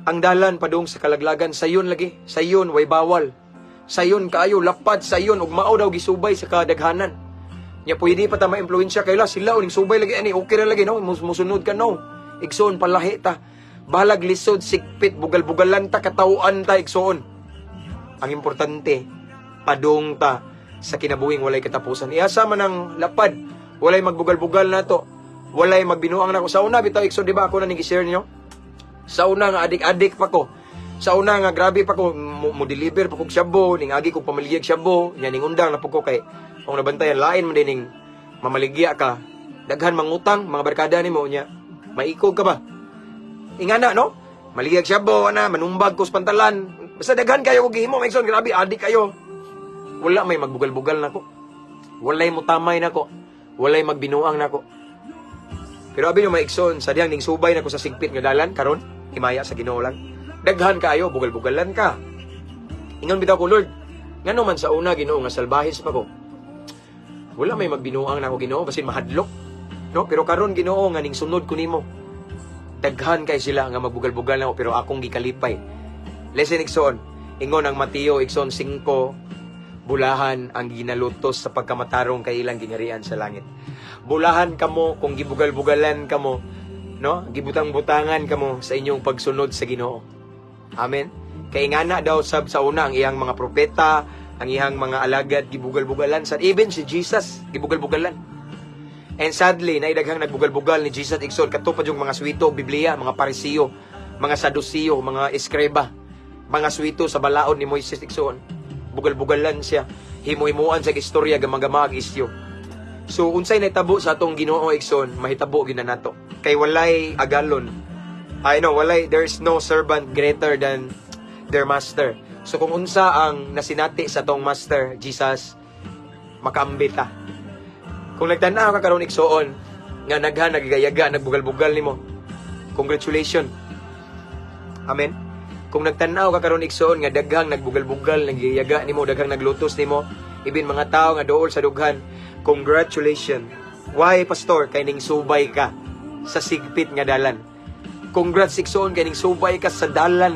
ang dalan padung sa kalaglagan, sayon lagi, sayon, way bawal. Sayon kaayo, lapad, sayon, ug mao daw gisubay sa kadaghanan. Nya pwede pa ta ma-impluwensya kay la sila uning subay lagi ani, okay ra lagi, no, musunod ka, no. Igsoon, palahi ta. Balag lisod, sigpit, bugal-bugalan ta, katawan ta, igsoon. Ang importante, padung ta sa kinabuhing walay katapusan. Iasa man ang lapad, walay magbugal-bugal nato. Walay magbinuang nako. Sa una bitaw, igsoon, di ba ako na ning share niyo? Sa una nga adik-adik pa ko. Sa una nga grabe pa ko mo deliver pa kog shabu, ning agi kog pamaligya shabu, nya ning undang na ko kay kung nabantayan lain man din ning mamaligya ka. Daghan mangutang mga barkada nimo nya. Maikog ka ba? Ingana no? Maligya shabu ana, manumbag ko sa pantalan. Basta daghan kayo kog gihimo, igsoon, grabe adik kayo. Wala may magbugal-bugal nako. Walay mutamay nako. Walay magbinuang nako. Pero abi nyo, mga igsoon, sa diyang ning subay nako sa sigpit nga dalan karon, himaya sa Ginoo lang. Daghan kaayo, bugal-bugalan ka. Ingon bitaw ko, "Lord, ngano man sa una, Ginoo, nga salbahis pa ko. Wala may magbinuang nako, Ginoo, basin mahadlok. No, pero karon, Ginoo, nga ning sunod ko nimo. Daghan kay sila nga magbugal-bugal nako pero akong gikalipay." Listen, igsoon, ingon ang Mateo, igsoon, 5, bulahan ang ginalutos sa pagkamatarong kay ilang gingarian sa langit. Bulahan kamo kung gibugal-bugalan kamo, no? Gibutang-butangan kamo sa inyong pagsunod sa Ginoo. Amen. Kay ngana daw sab sa una ang iyang mga propeta, ang iyang mga alagad gibugal-bugalan sa, even si Jesus gibugal-bugalan. And sadly, naidaghang nagbugal-bugal ni Jesus, igsoon, kato pa yung mga swito Biblia, mga Parisiyo, mga Sadusiyo, mga eskreba, mga swito sa balaod ni Moises, igsoon. Bugal-bugalan siya, himo-himuan sa istorya, gamag-gamag isyo. So unsay nahitabo sa atong Ginoo, igsoon, mahitabo gyud na nato. Kay walay agalon. I know, walay, there's no servant greater than their master. So kung unsa ang nasinati sa atong Master Jesus, makaambit ta. Kung nagtan-aw ka karon, igsuon, nga naghan nagigayaga, nagbugal-bugal nimo, congratulations. Amen. Kung nagtan-aw ka karon, igsuon, nga daghang nagbugal-bugal, nagigayaga nimo, daghang naglutos nimo, ibin mga tao nga duol sa dughan, congratulations. Why, Pastor? Kay ning subay ka sa sigpit nga dalan. Congrats, igsuon, kay ning subay ka sa dalan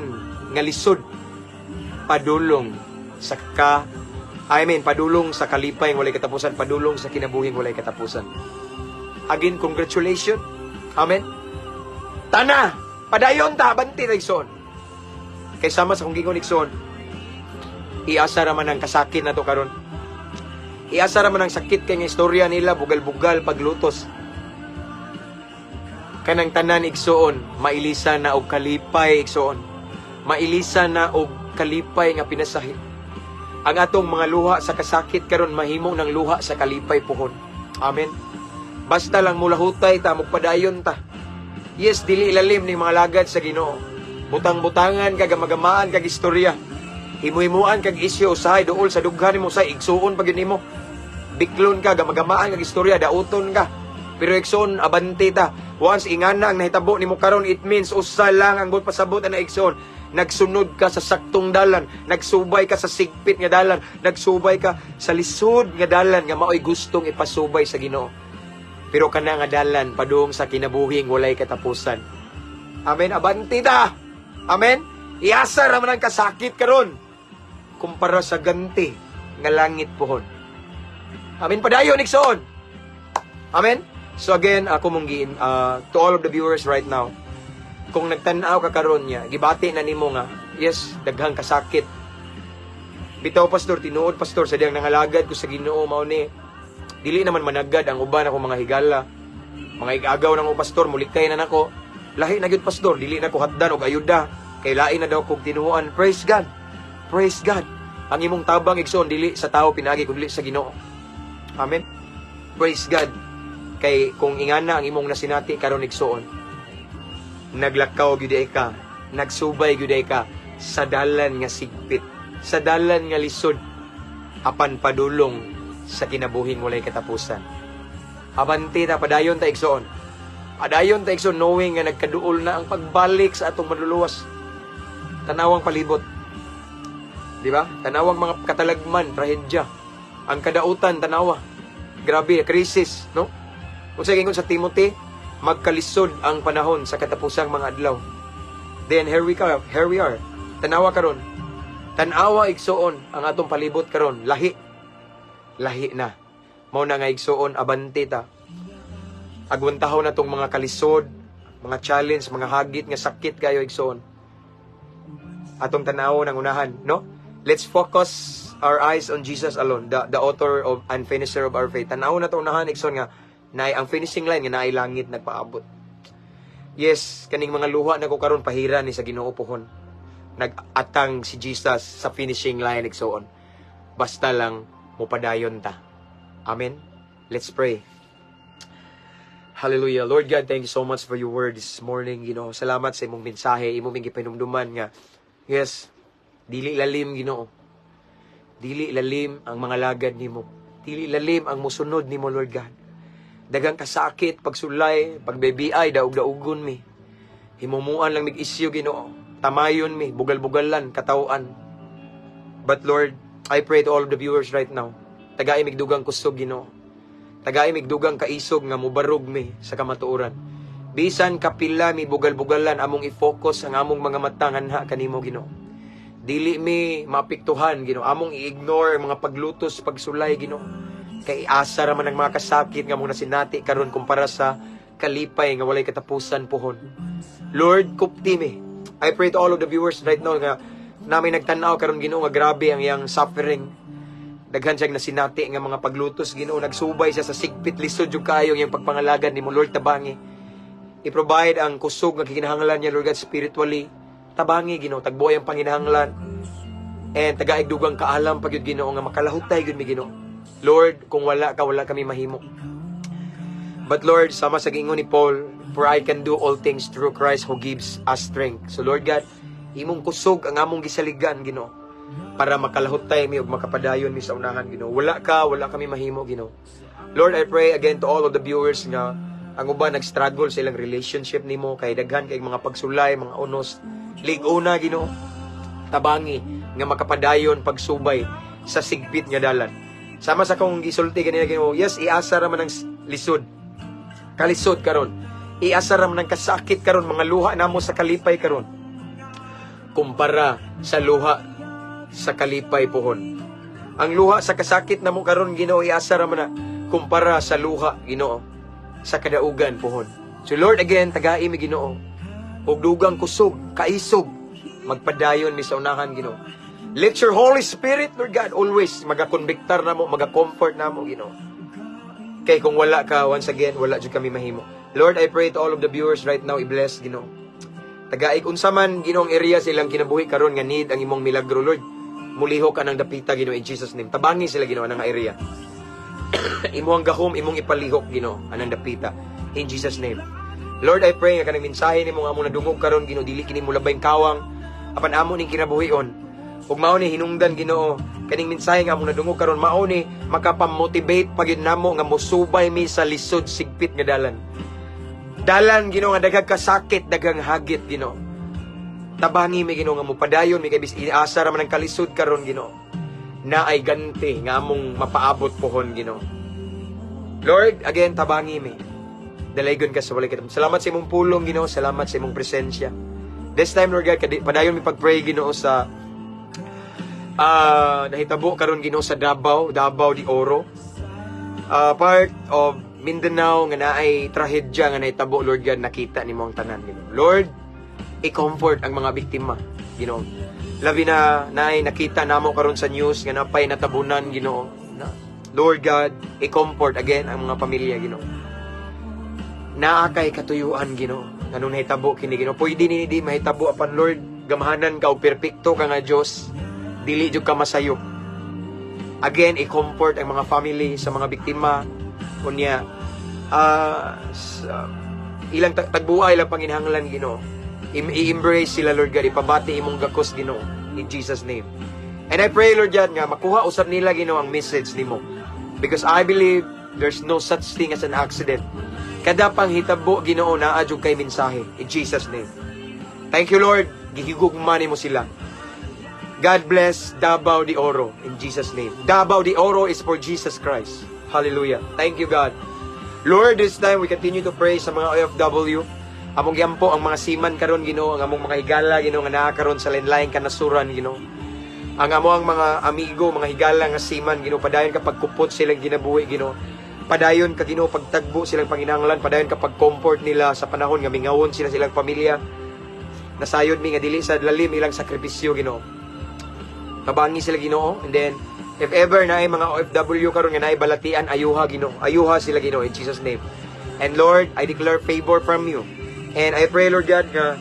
nga lisod padulong sa ka I mean, padulong sa kalipay walay katapusan, padulong sa kinabuhing walay katapusan. Again, congratulations. Amen. Tana, padayon ta, abanti ta, igsoon. Kay sama sa kong gingon, igsoon, iasa ra man ang kasakit nato karon. Iasa ra man ang sakit kay nga istorya nila, bugal-bugal, paglutos. Kanang tanan, igsuon, mailisa na og kalipay, igsuon. Mailisa na og kalipay nga pinasahi. Ang atong mga luha sa kasakit karon mahimo ng luha sa kalipay puhon. Amen. Basta lang mulahutay ta, mugpadayon ta. Yes, dili ilalim ning mga lagad sa Ginoo. Butang-butangan kag gamagamaan kag istorya. Himuhimuan kag isyu usahay duol sa dughan nimo sa igsuon pag nimo. Biklon ka, gamagamaan kag istorya, dauton ka. Pero igsoon, abante ta. Once ingana ang nahitabo nimo karon, it means usa lang ang buot pasabot ana, igsoon. Nagsunod ka sa saktong dalan, nagsubay ka sa sigpit nga dalan, nagsubay ka sa lisod nga dalan nga maoy gustong ipasubay sa Ginoo. Pero kana nga dalan padung sa kinabuhing walay katapusan. Amen. Abante ta. Amen. Iasa ra man ang kasakit karon kumpara sa ganti nga langit pohon. Amen. Padayon, igsoon. Amen. So again, ako mong giin to all of the viewers right now. Kung nagtan-aw ka karon niya, gibati na nimo nga, yes, daghang kasakit. Bitaw, Pastor, tinuod, Pastor, sa diyang nangalagad ko sa Ginoo mao ni dili naman managad ang uban akong mga higala. Mga igagaw nang Pastor, mulikay na nako. Lahi na gyud, Pastor, dili na ko hatdan og ayuda kay lain na daw kog tinuoan. Praise God. Praise God. Ang imong tabang, igsoon, dili sa tao pinagi kundi sa Ginoo. Amen. Praise God. Kay kung ingana ang imong nasinati karon, igsoon, naglakaw gyud ay ka, nagsubay gyud ay ka sa dalan nga sigpit, sa dalan nga lisod, apan padulong sa kinabuhing walay katapusan. Abante ta, padayon ta, igsoon. Padayon ta, igsoon, knowing nga nagkaduol na ang pagbalik sa atong Manluluwas. Tanawang palibot. Di ba? Tanawang mga katalagman, trahedya. Ang kadautan, tanawa. Grabe, krisis, no? Kung sa ingon sa Timothy, magkalisod ang panahon sa katapusang mga adlaw. Then here we are. Tanawa karon. Tanawa, igsuon, ang atong palibot karon, lahi. Lahi na. Mao na nga, igsuon, abante ta. Agwantahon na tong mga kalisod, mga challenge, mga hagit nga sakit kayo, igsuon. Atong tanaw ng unahan, no? Let's focus our eyes on Jesus alone, the author of and finisher of our faith. Tanaw na to unahan, igsoon, nga naay ang finishing line nga naay langit nagpaabot. Yes, kaning mga luha na ko karon pahira ni sa Ginoo pohon. Nag-atang si Jesus sa finishing line, igsoon. Basta lang mopadayon ta. Amen. Let's pray. Hallelujah. Lord God, thank you so much for your word this morning. Salamat sa imong mensahe, imong gipahinumduman nga yes, dili lalim, Ginoo. Dili lalim ang mga lagad nimo. Dili lalim ang musunod nimo, Lord God. Daghang kasakit, pagsulay, pagbebiay, daog-daugon mi. Himumuan lang mig isyu, Ginoo. Tamayon mi, bugal-bugalan, katawan. But Lord, I pray to all of the viewers right now. Tagai mig dugang kusog, Ginoo. Tagai mig dugang kaisog nga mubarog mi sa kamatuoran. Bisan kapila mi bugal-bugalan, among i-focus ang among mga mata nganha kanimo, Ginoo. Dili mi maapektuhan, Ginoo. Among i-ignore ang mga paglutos, pagsulay, Ginoo. Kay asa ra man ang mga kasakit nga among nasinati karon kumpara sa kalipay nga walay katapusan pohon. Lord, kupti mi. I pray to all of the viewers right now nga namin nagtan-aw karon, Ginoo, nga grabe ang iyang suffering. Daghan siyang nasinati nga mga paglutos, Ginoo. Nagsubay siya sa sigpit, lisod jud kaayo iyang pagpangalagad nimo. Lord, tabangi. I-provide ang kusog nga gikinahanglan niya, Lord God, spiritually. Tabangi, Ginoo, tagboy ang panginahanglan. And tagaig dugang kaalam pag yun, Ginoo, nga makalahutay gyud mi, Ginoo. Lord, kung wala ka, wala kami mahimo. But Lord, sama sa giingon ni Paul, "For I can do all things through Christ who gives us strength." So Lord God, imong kusog ang among gisaligan, Ginoo. Para makalahutay mi ug makapadayon mi sa unahan, Ginoo. Wala ka, wala kami mahimo, Ginoo. Lord, I pray again to all of the viewers nga ang uban nag-struggle sa ilang relationship nimo kay daghan kay mga pagsulay, mga unos. Lig-ona, Ginoo. Tabangi nga makapadayon pagsubay sa sigpit nga dalan. Sama sa akong gisulti ganina, Ginoo, yes, iasa ra man ang lisod. Kalisod karon. Iasa ra man ang kasakit karon, mga luha namo sa kalipay karon. Kumpara sa luha sa kalipay pohon. Ang luha sa kasakit namo karon, Ginoo, iasa ra man na kumpara sa luha, Ginoo, sa kadaugan pohon. So Lord, again, tagai mi, Ginoo. Ug dugang kusog, kaisog, magpadayon mi sa unahan, Ginoo. Let your Holy Spirit, Lord God, always magakonbiktar namo, maga-comfort namo, Ginoo. Kay kung wala ka, once again, wala jud kami mahimo. Lord, I pray to all of the viewers right now, i-bless, Ginoo. Tagaig unsa man, Ginoong, area silang kinabuhi karon nga need ang imong milagro, Lord. Mulihok ka ng dapita, Ginoo, in Jesus' name. Tabangi sila, Ginoo, anang area. Imo ang gahom, imong ipalihok, Ginoo, anang dapita in Jesus' name. Lord, I pray nga kanang mensahe nimo nga among nadungog karon, Ginoo, dili kini mulabayng kawang apan amo ning kinabuhion. Ug mao ni hinungdan, Ginoo, kaning mensahe nga among nadungog karon mao ni makapamotivate pagid namo nga mosubay mi sa lisod sigpit nga dalan. Dalan, Ginoo, nga daghang kasakit, daghang hagit, Ginoo. Tabangi mi, Ginoo, nga mopadayon mi kay bis asa ra man ang kalisod karon, Ginoo. Naay ganti nga among mapaabot pohon, Ginoo. Lord, again, tabangi mi. Dalaygon ka sa walay katapusan. Salamat sa imong pulong, Ginoo. Salamat sa imong presensya. This time, Lord God, padayon mi pag-pray, Ginoo, sa nahitabo karon, Ginoo, sa Davao, Davao de Oro. Part of Mindanao nga naay trahedya nga nahitabo, Lord God, nakita nimo ang tanan, Ginoo. Lord, i-comfort ang mga biktima, Ginoo. Labi na naay nakita namo karon sa news nga napay natabunan, Ginoo. Na, Lord God, i-comfort again ang mga pamilya, Ginoo. Naa kay katuyuan, Ginoo. Nganong nahitabo kini, Ginoo? Pwede ni di mahitabo apan, Lord, gamhanan ka ug perpekto ka nga Dios. Dili jud ka masayop. Again, i-comfort ang mga family sa mga biktima. Unya, ilang tagbuay ilang panginhanglan, Ginoo. I-embrace sila, Lord God. Ipabati imong gakos, Ginoo. In Jesus' name. And I pray, Lord God, nga makuha usab nila, Ginoo, ang message nimo. Because I believe there's no such thing as an accident. Kada panghitabo, Ginoo, naa jud kay mensahe. In Jesus' name. Thank you, Lord. Gihigugma nimo sila. God bless Davao de Oro in Jesus' name. Davao de Oro is for Jesus Christ. Hallelujah. Thank you, God. Lord, this time we continue to pray sa mga OFW. Among giampo ang mga seaman karon, Ginoo, ang among mga higala, Ginoo, nga naa karon sa lain-laing kanasuran, Ginoo. Ang amo ang mga amigo, mga higala nga seaman, Ginoo, padayon ka pagkupot silang ginabuhi, Ginoo. Padayon ka, Ginoo, pagtagbo silang panginahanglan, padayon ka pag-comfort nila sa panahon nga mingawon sila silang pamilya. Nasayod mi nga dili sa lalim ilang sakripisyo, Ginoo. Tabangi sila, Ginoo, and then if ever naay mga OFW karon nga naay balatian, ayuha, Ginoo. Ayuha sila, Ginoo, in Jesus' name. And Lord, I declare favor from you. And I pray, Lord God, nga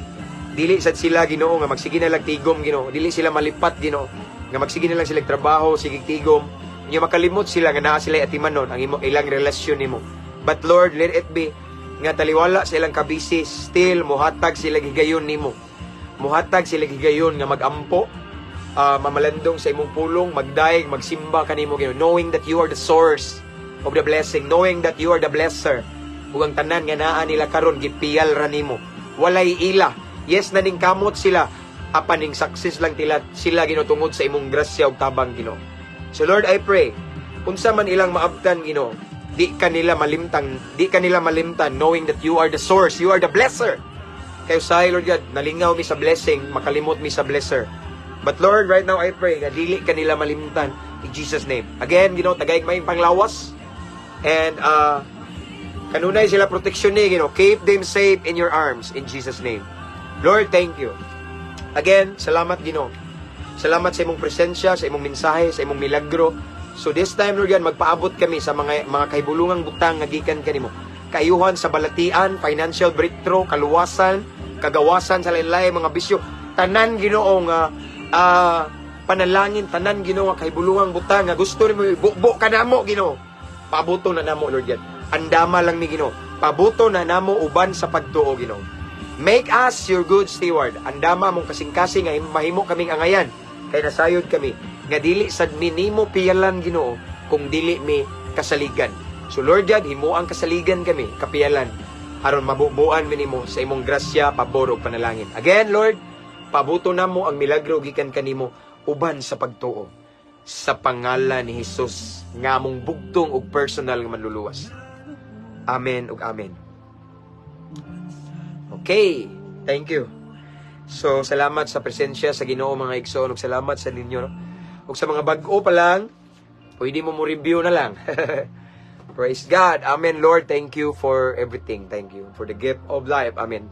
dili sad sila, Ginoo, nga magsige na lang tigom, Ginoo. Dili sila malipat, Ginoo. Nga magsige na lang sila trabaho, sige tigom. Nya makalimot sila nga naa sila atimanon ang imo ilang relasyon nimo. But Lord, let it be nga taliwala sa ilang kabisi, still mohatag sila higayon nimo. Mohatag sila higayon nga magampo, mamalandong sa imong pulong, magdaig, magsimba kanimo, Ginoo, knowing that you are the source of the blessing, knowing that you are the blesser. Ug ang tanan nga naa nila karon gipiyal ra nimo. Walay ila. Yes, naning kamot sila apan ning success lang tila sila, Ginoo, tungod sa imong grasya ug tabang, Ginoo. So Lord, I pray unsa man ilang maabtan, Ginoo, di ka nila malimtan, di ka nila malimtan, knowing that you are the source, you are the blesser. Kay usahay, Lord God, nalingaw mi sa blessing, makalimot mi sa blesser. But Lord, right now I pray nga dili ka nila malimtan in Jesus' name. Again, Ginoo, tagaig may panglawas and kanunay sila protection ni Ginoo. Keep them safe in your arms in Jesus' name. Lord, thank you. Again, salamat, Ginoo. Salamat sa imong presensya, sa imong mensahe, sa imong milagro. So this time, Lord God, magpaabot kami sa mga kahibulungang butang nga gikan kanimo. Kaayuhan sa balatian, financial breakthrough, kaluwasan, kagawasan sa lain-lain mga bisyo. Tanan, Ginoo, nga panalangin, tanan, Ginoo, nga kahibulungang butang nga gusto nimo ibubo kanamo, Ginoo. Paabuto na namo, Lord God. Andama lang mi, Ginoo. Pabuto na namo uban sa pagtuo, Ginoo. Make us your good steward. Andama mong kasing-kasing nga mahimo kaming angayan. Kay nasayod kami nga dili sad mi nimo piyalan, Ginoo, kung dili mi kasaligan. So Lord God, himuang kasaligan kami, kapiyalan, aron mabubuan mi nimo sa imong grasya, pabor ug panalangin. Again, Lord, pabuto namo ang milagro gikan kanimo uban sa pagtuo sa pangalan ni Jesus nga among bugtong ug personal nga manluluwas. Amen ug amen. Okay, thank you. So, salamat sa presensya sa Ginoo, mga igsoon, ug salamat sa ninyo, no? Ug sa mga bag-o pa lang, pwede mo mo review na lang. Praise God. Amen, Lord. Thank you for everything. Thank you for the gift of life. Amen.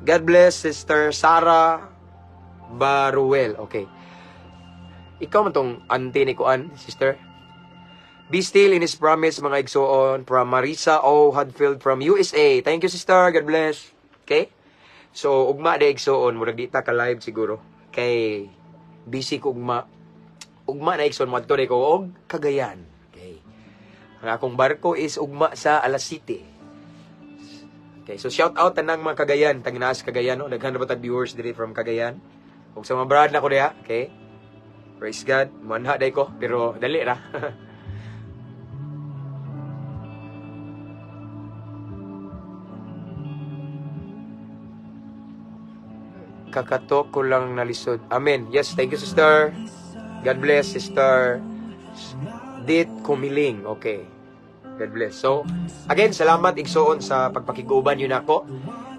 God bless Sister Sarah Baruel. Okay. Ikaw man tong auntie ni Kuan, sister. Be still in His promise, mga igsoon, from Marisa O. Hadfield from USA. Thank you, sister. God bless. Okay? So, ugma de, igsoon. Murag di ta ka live siguro. Kay, busy ko ugma. Ugma na, igsoon. Moadto ko og Cagayan. Okay. Ang akong barko is ugma sa alas 7. Okay, so shout out tanang mga Cagayan, tag naas Cagayan, no? Daghan na ba tag viewers diri from Cagayan? Ug sa mga brad na ko diha, okay? Praise God. Muanha day ko, pero dali ra. Kakatok ko lang nalisod. Amen. Yes, thank you, sister. God bless, Sister Dit Kumiling. Okay. God bless. So, again, salamat, igsoon, sa pagpakiguban yun ako.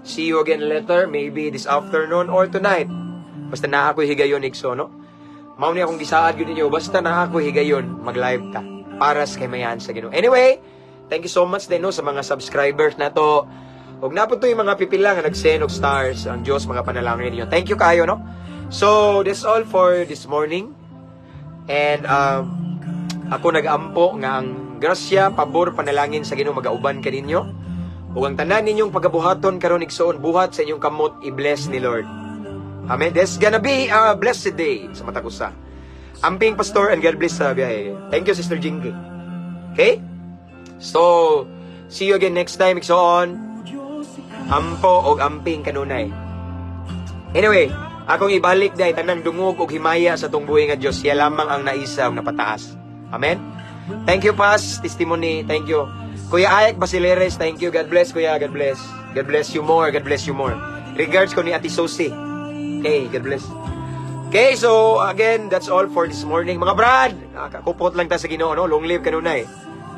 See you again later, maybe this afternoon or tonight. Basta naa ako'y higayon, igsoon, no? Mao ni akong gisaad yun ninyo. Basta naa ako'y higayon, mag-live ta. Para sa kaymayan sa Ginoo. Anyway, thank you so much din, no, sa mga subscribers na to. Ug naa po to yung mga pipila nga nag-send og stars, ang Diyos mga panalangin ninyo. Thank you kayo, no? So, that's all for this morning. And ako nag-ampo nga ang grasya, pabor, panalangin sa Ginoo magauban kaninyo. Ug ang tanan ninyong pagabuhaton karon, igsoon, buhat sa inyong kamot, i-bless ni Lord. Amen. This gonna be a blessed day sa matag usa. Amping, Pastor, and God bless sa biyahe. Thank you, Sister Jinky. Okay? So, see you again next time, igsoon. Ampo og amping kanunay. Anyway, akong ibalik dahil tanang dungog og himaya sa tungbuhi nga Dios, siya lamang ang naisa ug napataas. Amen. Thank you, Pas testimony. Thank you. Kuya Ayek Basileres, thank you. God bless, Kuya. God bless. God bless you more. God bless you more. Regards ko ni Ate Susie. Okay, God bless. Okay, so again, that's all for this morning. Mga brad, kupot lang ta sa Ginoo, no? Long live kanunay.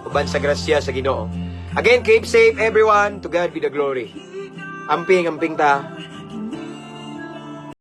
Uban sa grasya sa Ginoo. Again, keep safe, everyone. To God be the glory. Amping, amping ta.